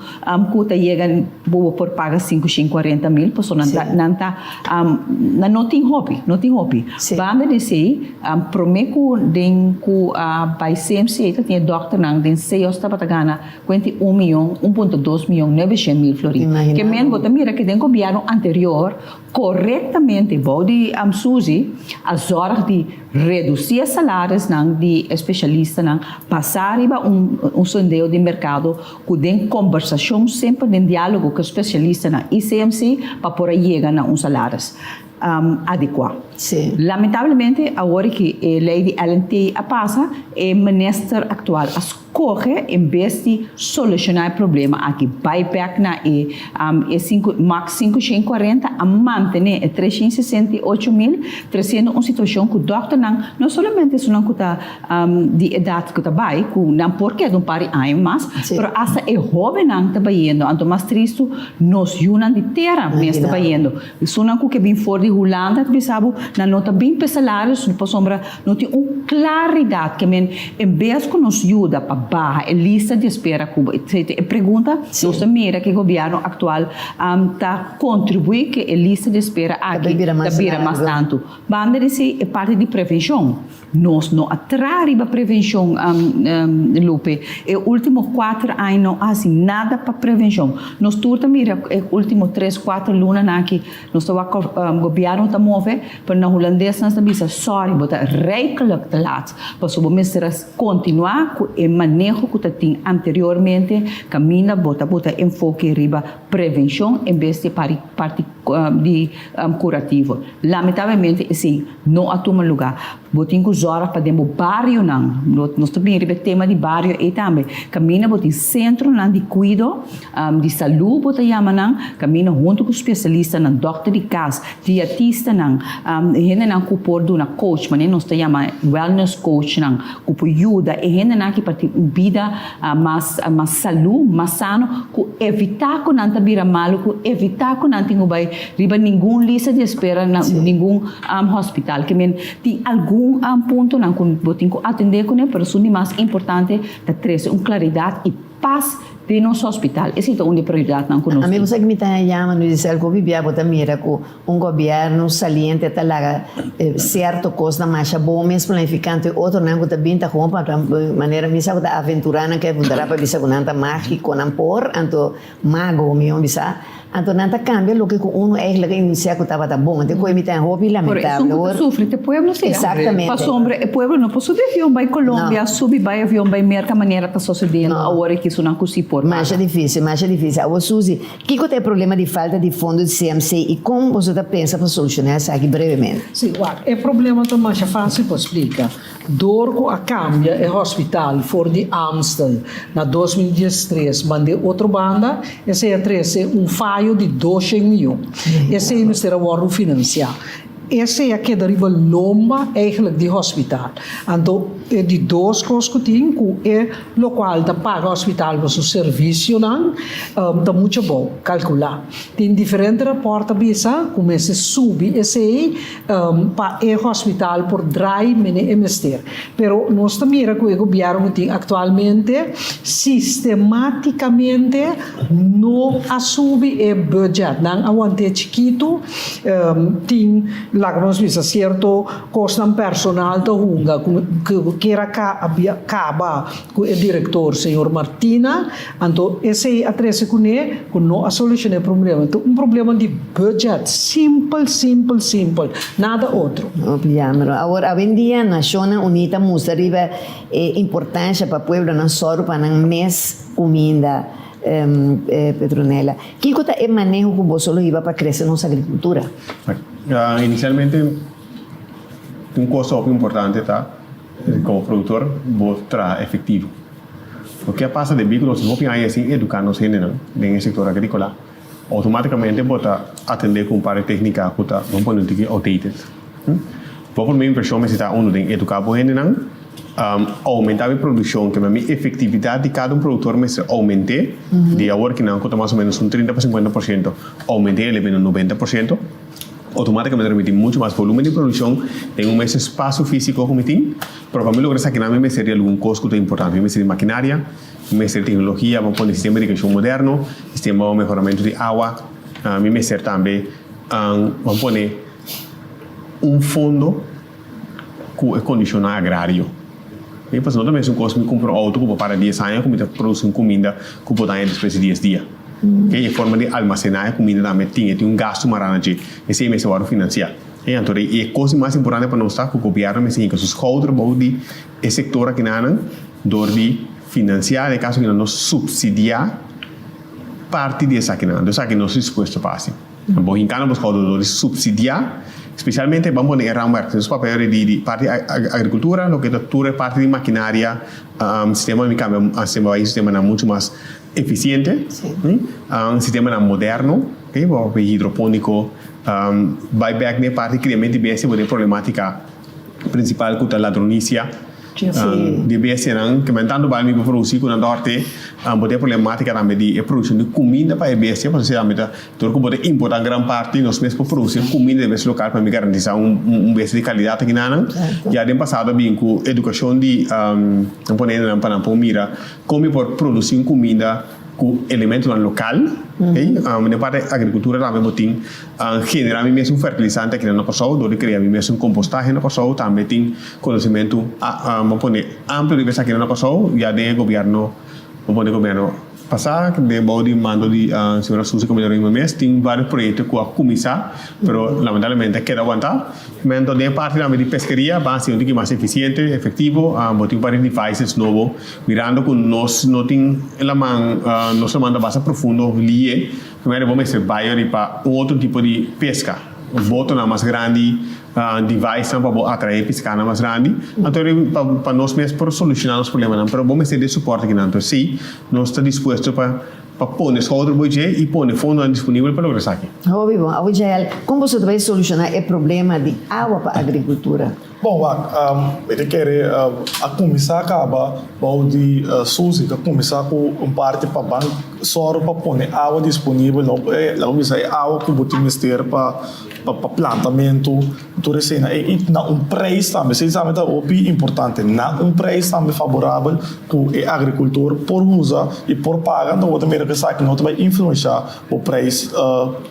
ku ta yega bo por paga 540 mil pasobra nan ta nan ta nan no tin hopi, no tin hopi. Banda di esei prome ku den ku a bai CMC ta tin e dòkternan den CEOS tabata gana kuenta i un miyon, 1.2 miyon 900 mil florin. Ke men bo ta mira ke den gobièrnu anterior korektamente bou di Suzy a zòrg di redusí e salarisnan di e spesialistanan, basá riba un un sondeo di merkado ku den kombersashon semper den diálogo ku e spesialistanan i CMC pa por a yega na un salaris adekuá. Lamentablemente awor ki e lei di LNT a pasa e minister aktual a Kohe en bes di solushoná e problema aki, bai bèk na e e sinku max 540 a mantené e 368 mil, tresiendo un situashon ku dòkternan, no solamente esunnan ku ta di edat ku ta bai, ku nan por keda un par di aña mas, pero asta e hóbennan ta bayendo. Anto mas tristu, nos yunan di tera mes ta bayendo. Esunnan ku ke bin for di Hulanda ta bisa bo, nan no ta bin p'e salario pasobra no tin un klaridat ke men en bes ku nos yuda pa baha e lista di espera ku e pregunta, nos ta mira ku e gobièrnu aktual ta kontribuí ku e lista di espera aki ta bira mas tantu. Banda di esei e parti di prevenshon. Nos no a traha riba prevenshon, Lupe. E último kuater aña no a hasi nada pa prevenshon. Nos tur ta mira e último tres, kuater lunanan aki nos ta wak gobièrnu ta move, pero na hulandes nan ta bisa sòri bo ta rijkelijk te laat. Pasobra bo mester a kontinuá ku e maneho ku ta tin anteriormente kaminda bo ta bota enfoke riba prevenshon en bes di parti. di kurativo. Lamentablemente esei no a tuma lugá. Bo tin ku zòrg pa den bo barionan, nos ta bini riba e tema di bario ei tambe, kaminda bo tin sentronan di kuido di salú bo ta yama nan, kaminda huntu ku spesialistanan, dòkter di kas, dietistanan, hendenan ku por duna coach, manera nos ta yama wellness coachnan, ku por yuda e hendenan aki pa tin un bida mas mas salú, mas sano, ku evitá ku nan ta bira malu, ku evitá ku nan tin ku bai riba ningun lista di espera na ningun hospital. Ke men tin algun puntonan ku bo tin ku atendé kuné, pero esun di mas importante ta trese un klaridat i pas den nos hospital. Esei ta un di e prioridatnan ku nos Ami tin. bo sa ki mi ta yama no di sel ku hopi bia bo ta mira ku Un gobièrnu saliente ta laga sierto kosnan masha bon mes planifikando i otronan ku ta bin ta gewoon pa manera mi sa ku ta aventurá nan ke aventurá pa bisa ku nan ta mágiko nan por anto mago mihó bisa anto nan ta kambia loke ku unu eigentlik a inisiá ku tabata bon anto koe mi ta hopi Pero lamentable esun ku ta hoor. sufri ta e pueblo si Exactamente. Pasobra e pueblo no por subi avion bai Colombia No. subi bai avion bai Merka manera ta sosediendo No. awor aki esunnan ku si por paga. Masha difícil masha difícil. Awor Suzy Kiko ta e problema di falta di fondo di CMC i kon boso ta pensa pa solushoná esaki brevemente? Sí, wak, e problema ta masha fásil pa splika. Dor ku a kambia e hospital for di Amstel na 2013 mand'é otro banda, esei a trese un fayo di doshen mion. Esei mester a wòrdu finansiá. Esei a keda riba lomba eigenlijk di hospital. Anto e di dos kos ku tin ku e lokual ta paga hospital pa su servisionan ta mucho abou kalkulá. Tin diferente rapòrt ta bisa ku mester subi esei pa e hospital por drai mene e mester. Pero nos ta mira ku e gobièrnu ku tin aktualmente sistematikamente no a subi e budget. Nan a want'é chikitu. Tin, laga nos bisa, sierto kosnan personal ta hunga ku kier a kaba ku e direktor señor Martina, anto esei a trese kuné ku no a solushoná e problema. Ta un problema di budget, simpel, simpel, simpel, nada otro. Hopi jammer. Awor, awendia Nashonnan Uní ta mustra riba e importansha pa pueblonan sòru pa nan mes kuminda, Petronella. Kiko ta e maneho ku boso lo hiba pa krese nos agrikultura? Inisialmente un kos hopi importante ta komo produktor bo traha efektivo. Loke a pasa debí ku nos tin hopi aña sin eduká nos hendenan den e sektor agrikola, outomátikamente bo ta atendé ku un par di téknika ku ta, bo pone un tiki outdated. Bo promé invershon mester ta unu den eduká bo hendenan, oumentá mi produkshon, kema mi efektividat di kada un produktor mester oument'é, di awor kinan ku ta mas o ménos un 30 pa 50%, oument'é el e bini un 90%, outomátikamente lo mi tin muchu mas volúmen di produkshon den un mes espasio físiko ku mi tin, pero pa mi logra esakinan mi mester di algun kos ku ta importante, mi mester di makinaria, mi mester di teknologia, bo pone sistema di irigashon moderno, sistema pa mehoramentu di awa, mi mester tambe, bo pone. Un fondo ku e kondishonnan agrario. Mi pasobra no ta mesun kos mi kumpra un outo ku por para dies aña ku mi ta produsi un kuminda ku por daña despues di dies dia. Oke, e forma di almasená e kuminda tambe tin e tin un gastu mará na dje. Esei mester wòrdu finansiá. E anto e kos di mas importante pa nos ta ku gobièrnu mester hinka su skouder bou di e sektor akinanan dor di finansiá, den e kaso akinan nos supsidiá parti di esakinan. Anto esaki nos dispuesto pa hasi. Bo hinká na bo skouder dor di supsidiá, spesialmente ban pone e raamwerk. Nos papia di di parti di agrikultura, loke ta tur e parti di makinaria, sistema mi kambia sistema bai sistemanan muchu mas efisiente, sistemanan moderno, bo papia hidropóniko, bai bèk den e parti kriamentu di bestia bo den problematika prinsipal ku ta ladronisia di bestianan ke men tantu bai mi por produsi ku nan ta horte bo tin e problematika tambe di e produkshon di kuminda pa e bestia pasobra si tambe ta dor ku bo ta importa gran parti nos mes por produsi e kuminda di bestia lokal pa mi garantisa un bestia di kalidat aki nan ya den pasado a bin ku edukashon di nan pone hendenan pa nan por mira kon mi por produsi un kuminda ku elementonan lokal den parti agrikultura tambe bo tin Generá mi mes un fertilisante aki na Kòrsou dor di krea mi mes un kompostahe na Kòrsou. Tambe tin konosementu bo pone amplio riba esaki na Kòrsou ya den e gobièrnu bo pone gobièrnu pasá den bou di mando di señora Suzy Comendador Rima mes tin vários proyekto ku a kuminsá pero lamentablemente a keda wantá. Mento den e parti tambe di peskeria ban hasi un tiki mas efisiente, efektivo. Bo tin un par di devices nobo mirando ku nos no tin laman nos laman ta basta profundo lié. Primero bo mester bai ori pa un otro tipo di pesca, botonan mas grandi, devicenan pa bo atrae piscanan mas grandi. Anto ori pa pa nos mes por soluciona nos problemanan, pero bo mester di support akinan. Anto si nos ta dispuesto pa pa pone schouder bo dje y pone fondonan disponibel pa logra esaki. Hopi bon. Awo Jael, con boso ta bay soluciona e problema di awa pa agricultura? Bon wak, mi ta kere a kuminsá kaba bou di Suzy ta kuminsá ku un parti pa ban sòru pa pone awa disponibel no laga mi bisa e awa ku bo tin mester pa pa plantamentu tur esei i na un preis tambe esei tambe ta hopi importante na un preis tambe faborabel ku e agrikultor por usa i por paga anto bo ta mira ku esaki no ta bai influenshá Bo prijs,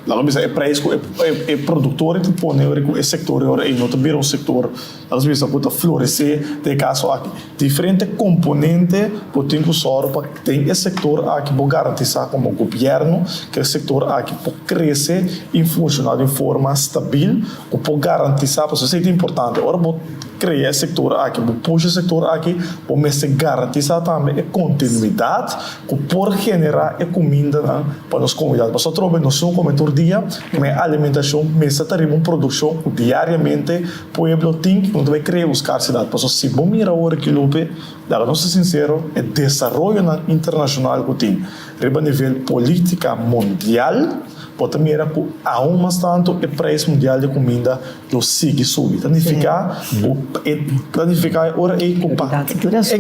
laga bisa e prijs ku e produktor ta pone ora ku e sektor ora ei no ta bira un sektor, laga bisa ku ta floresé den e kaso aki. Diferente komponente bo tin ku sòru pa den e sektor aki bo garantisá komo gobièrnu ku e sektor aki por krese i funshoná di un forma stabil ku por garantisá, pasobra esei ta importante, ora bo krea e sektor aki, bo pusha e sektor aki, bo mester garantisá tambe e kontinuidat ku por generá e kumindanan pa nos komunidat. Pasobra atrobe nos no kome tur dia, ma e alimentashon mester ta riba un produkshon ku diariamente pueblo tin ku no ta bai krea un skarsidat. Pasobra si bo mira awor aki Lupe, laga nos ta sinsero, e desaroyonan internashonal ku tin riba nivel politika mundial, bo ta mira ku aun mas tantu e preis mundial di kuminda lo sigui subi. Ta nifiká ku e ta nifiká e ora ei ku pa e klase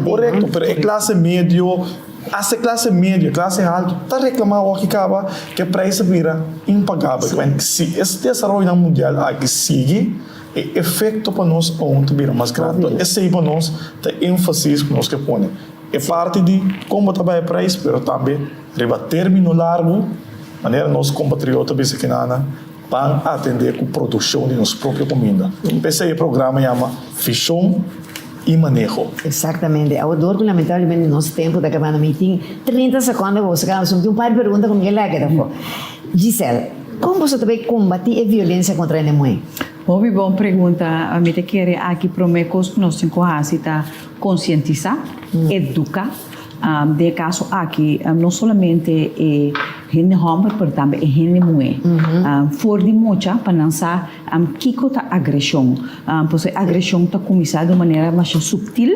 korekto, pero e klase medio, asta e klase medio, e klase haltu ta reklamá awor kaba ku e preis a bira impagabel. Si e desaroyonan mundial aki sigui, e efekto pa nos aun ta bira mas grandi. Esei pa nos ta énfasis ku nos ke pone. E parti di kon bo ta bai e preis, pero tambe riba término largu, manera nos kompatriota bisa kinana, Ban atendé ku produkshon di nos propio kuminda. P'esei e programa yama Vishon i Maneho. Exactamente. Awor dor cu lamentablemente nos tempo ta acabando mi tin 30 secondo pa boso cada uno. Tin un par di pregunta cu mi ke laga afo. Giselle, con boso ta bay combati e violencia contra hende muhe? Hopi bon pregunta. Mi ta kere aki prome cos cu nos tin cu haci ta concientisa, educa. Den e kaso aki no solamente e hende hòmber pero tambe e hende muhé. For di mucha pa nan sa kiko ta agreshon. Pasobra e agreshon ta kuminsá di un manera masha suptil,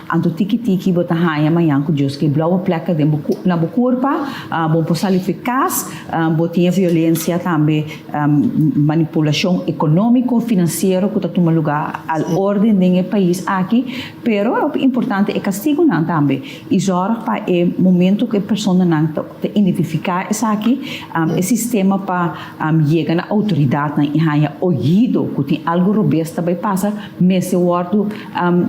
anto tiki tiki bo ta haña mañan ku Dios ke blòwe plèka den bo na bo kurpa, bo por sali for kas, bo tin e violensia tambe manipulashon ekonómiko, finansiero ku ta tuma lugá al órden den e pais aki. Pero e hopi importante e kastigunan tambe i zòrg pa e momento ku e personanan ta identifiká esaki, e sistema pa yega na outoridatnan i haña oido ku tin algu robes ta bai pasa mester wòrdu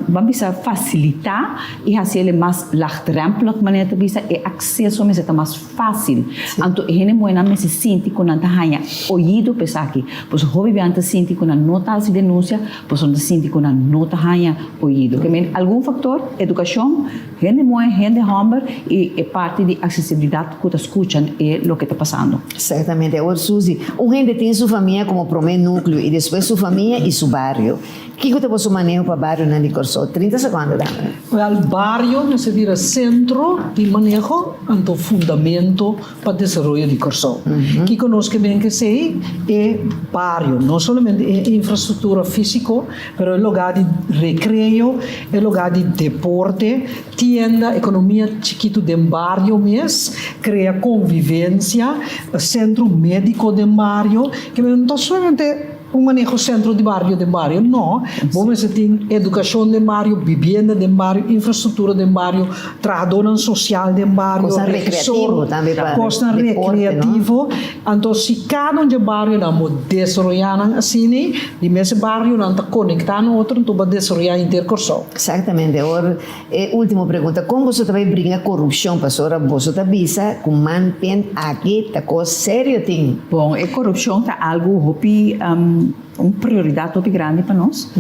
ban bisa fasilitá i hasi el e mas lagdrempelig manera ta bisa e akseso mester ta mas fásil. Anto e hende muhénan mester sinti ku nan ta haña oido pa esaki. Pasobra hopi biaha nan ta sinti ku nan no ta hasi denunsia. Pasobra nan ta sinti ku nan no ta haña oido. Ke men algun faktor, edukashon, hende muhé, hende hòmber i e parti di aksesibilidat ku ta skucha e loke ta pasando. Sertamente. Awor Suzy, un hende tin su famia komo promé núkleo i despues su famia i su bario. Kiko ta boso maneho pa barionan di Kòrsou? Trinta sekondo, dame. Wèl, bario mester bira sentro di maneho anto fundamento pa desaroyo di Kòrsou. Kiko nos ke men kesei? E bario, no solamente e infrastruktura físiko, pero e lugá di rekreo, e lugá di deporte, tienda, ekonomia chikitu den bario mes, krea konvivensia, sentro médiko den bario. Ke men no ta solamente Un maneho sentro di bario den bario? No. Bo mester tin edukashon den bario, bibienda den bario, infrastruktura den bario, trahadónan sosial den bario, Kosnan rekreativo tambe pa kosnan deporte, no? rekreativo. Anto si kada un dje barionan bo desaroyá nan asina, di mes e barionan ta konektá na otro, anto bo a desaroyá henter Kòrsou. Eksaktamente. Awor e último pregunta, kon boso ta bai bringa korupshon? Pasobra boso ta bisa ku man pen aki ta kos serio tin. Bon, e korupshon ta algu hopi. un prioridat hopi grandi pa nos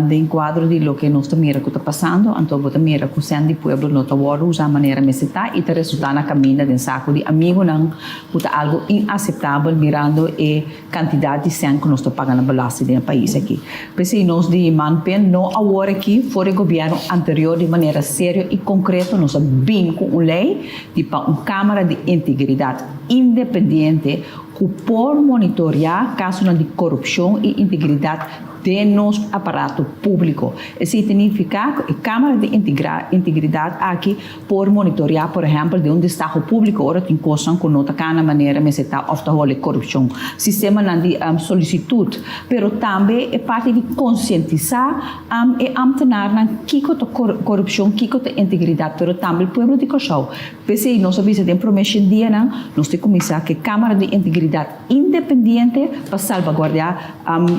den kuadro di loke nos ta mira ku ta pasando. Anto bo ta mira ku sèn di pueblo no ta wòrdu usá manera mester ta i ta resultá na kaminda den saku di amigunan ku ta algu inaseptabel mirando e kantidat di sèn ku nos ta paga na belasting den e pais aki. P'esei nos di Manpen no awor aki for e gobièrnu anterior di manera serio i konkreto nos a bin ku un lei di pa un Kámara di Integridat independiente ku por monitoreá kasonan di korupshon i integridat den nos aparato públiko. Esei ta nifiká ku e Kámara di Integridat aki por monitoreá, por ehèmpel, den un destaho públiko ora tin kosnan ku no ta kana manera mester ta òf ta hòli korupshon, sistemanan di solisitut, pero tambe e parti di konsientisá e ámtenarnan kiko ta korupshon, kiko ta integridat, pero tambe e pueblo di Kòrsou. P'esei nos a bisa den promé shen dianan nos tin kuminsá ku e Kámara di Integridat independiente pa salbaguardiá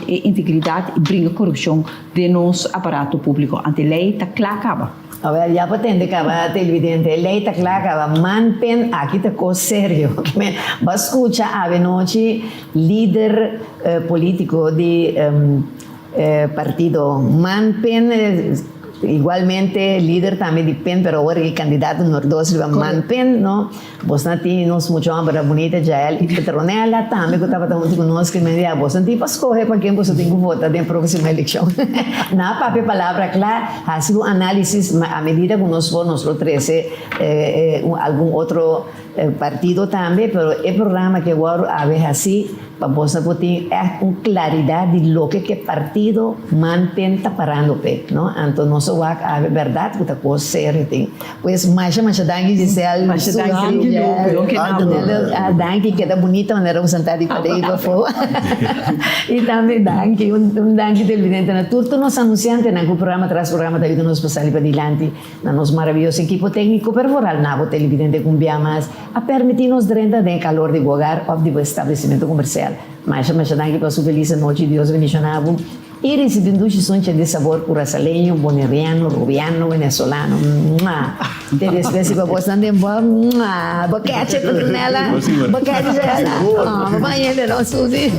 e integridat i bringa korupshon den nos aparato públiko. Ante lei ta kla kaba. Awel, ya bo tende kaba, televidente, e lei ta kla kaba. Man pen aki ta kos serio. Bo a skucha avenochi lider polítiko di partido Man Pen, igualmente lider tambe di pen, pero awor e kandidato numero dos riba Man Pen, no? Bosnan tin nos mucha homber bunita Jael y Petronella tambe cu tabata hunto cu nos ki men ya bosnan tin pa scoge pa ken boso tin cu vota den proximo eleccion. Nan a papia palabra cla, haci un analisis a medida cu nos por nos lo trece algun otro partido tambe, pero e programa ke wòrdu awe haci Pa boso por tin ègt un klaridat di loke ku e partido manten ta parando p'e, no? Anto nos a wak awe bèrdat ku ta kos serio tin. Pues masha masha danki Giselle, Masha danki Lupe. Danki, keda bunita manera bo sentá di padei pafó. I tambe danki, un danki televidente na tur tur nos anunsiantenan ku programa tras programa ta yuda nos pa sali padilanti. Na nos maraviyoso ekipo tékniko perforal na bo televidente ku un bia mas a permití nos drenta den e kalor di bo hogar òf di bo establesimentu komersial. Masha masha danki pa su felis anochi, Dios bendishoná bo i risibí un dushi suncha di sabor kurasaleño, boneriano, rubiano, venezolano. Mua! Te despues si pa bosnan den bo mua! Bo keche Petronella, bo keche Joella. Oh, bo baña hende no Susi.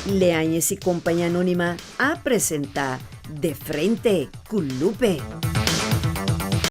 Leañez y Compañía Anónima a presenta De Frente cu Lupe.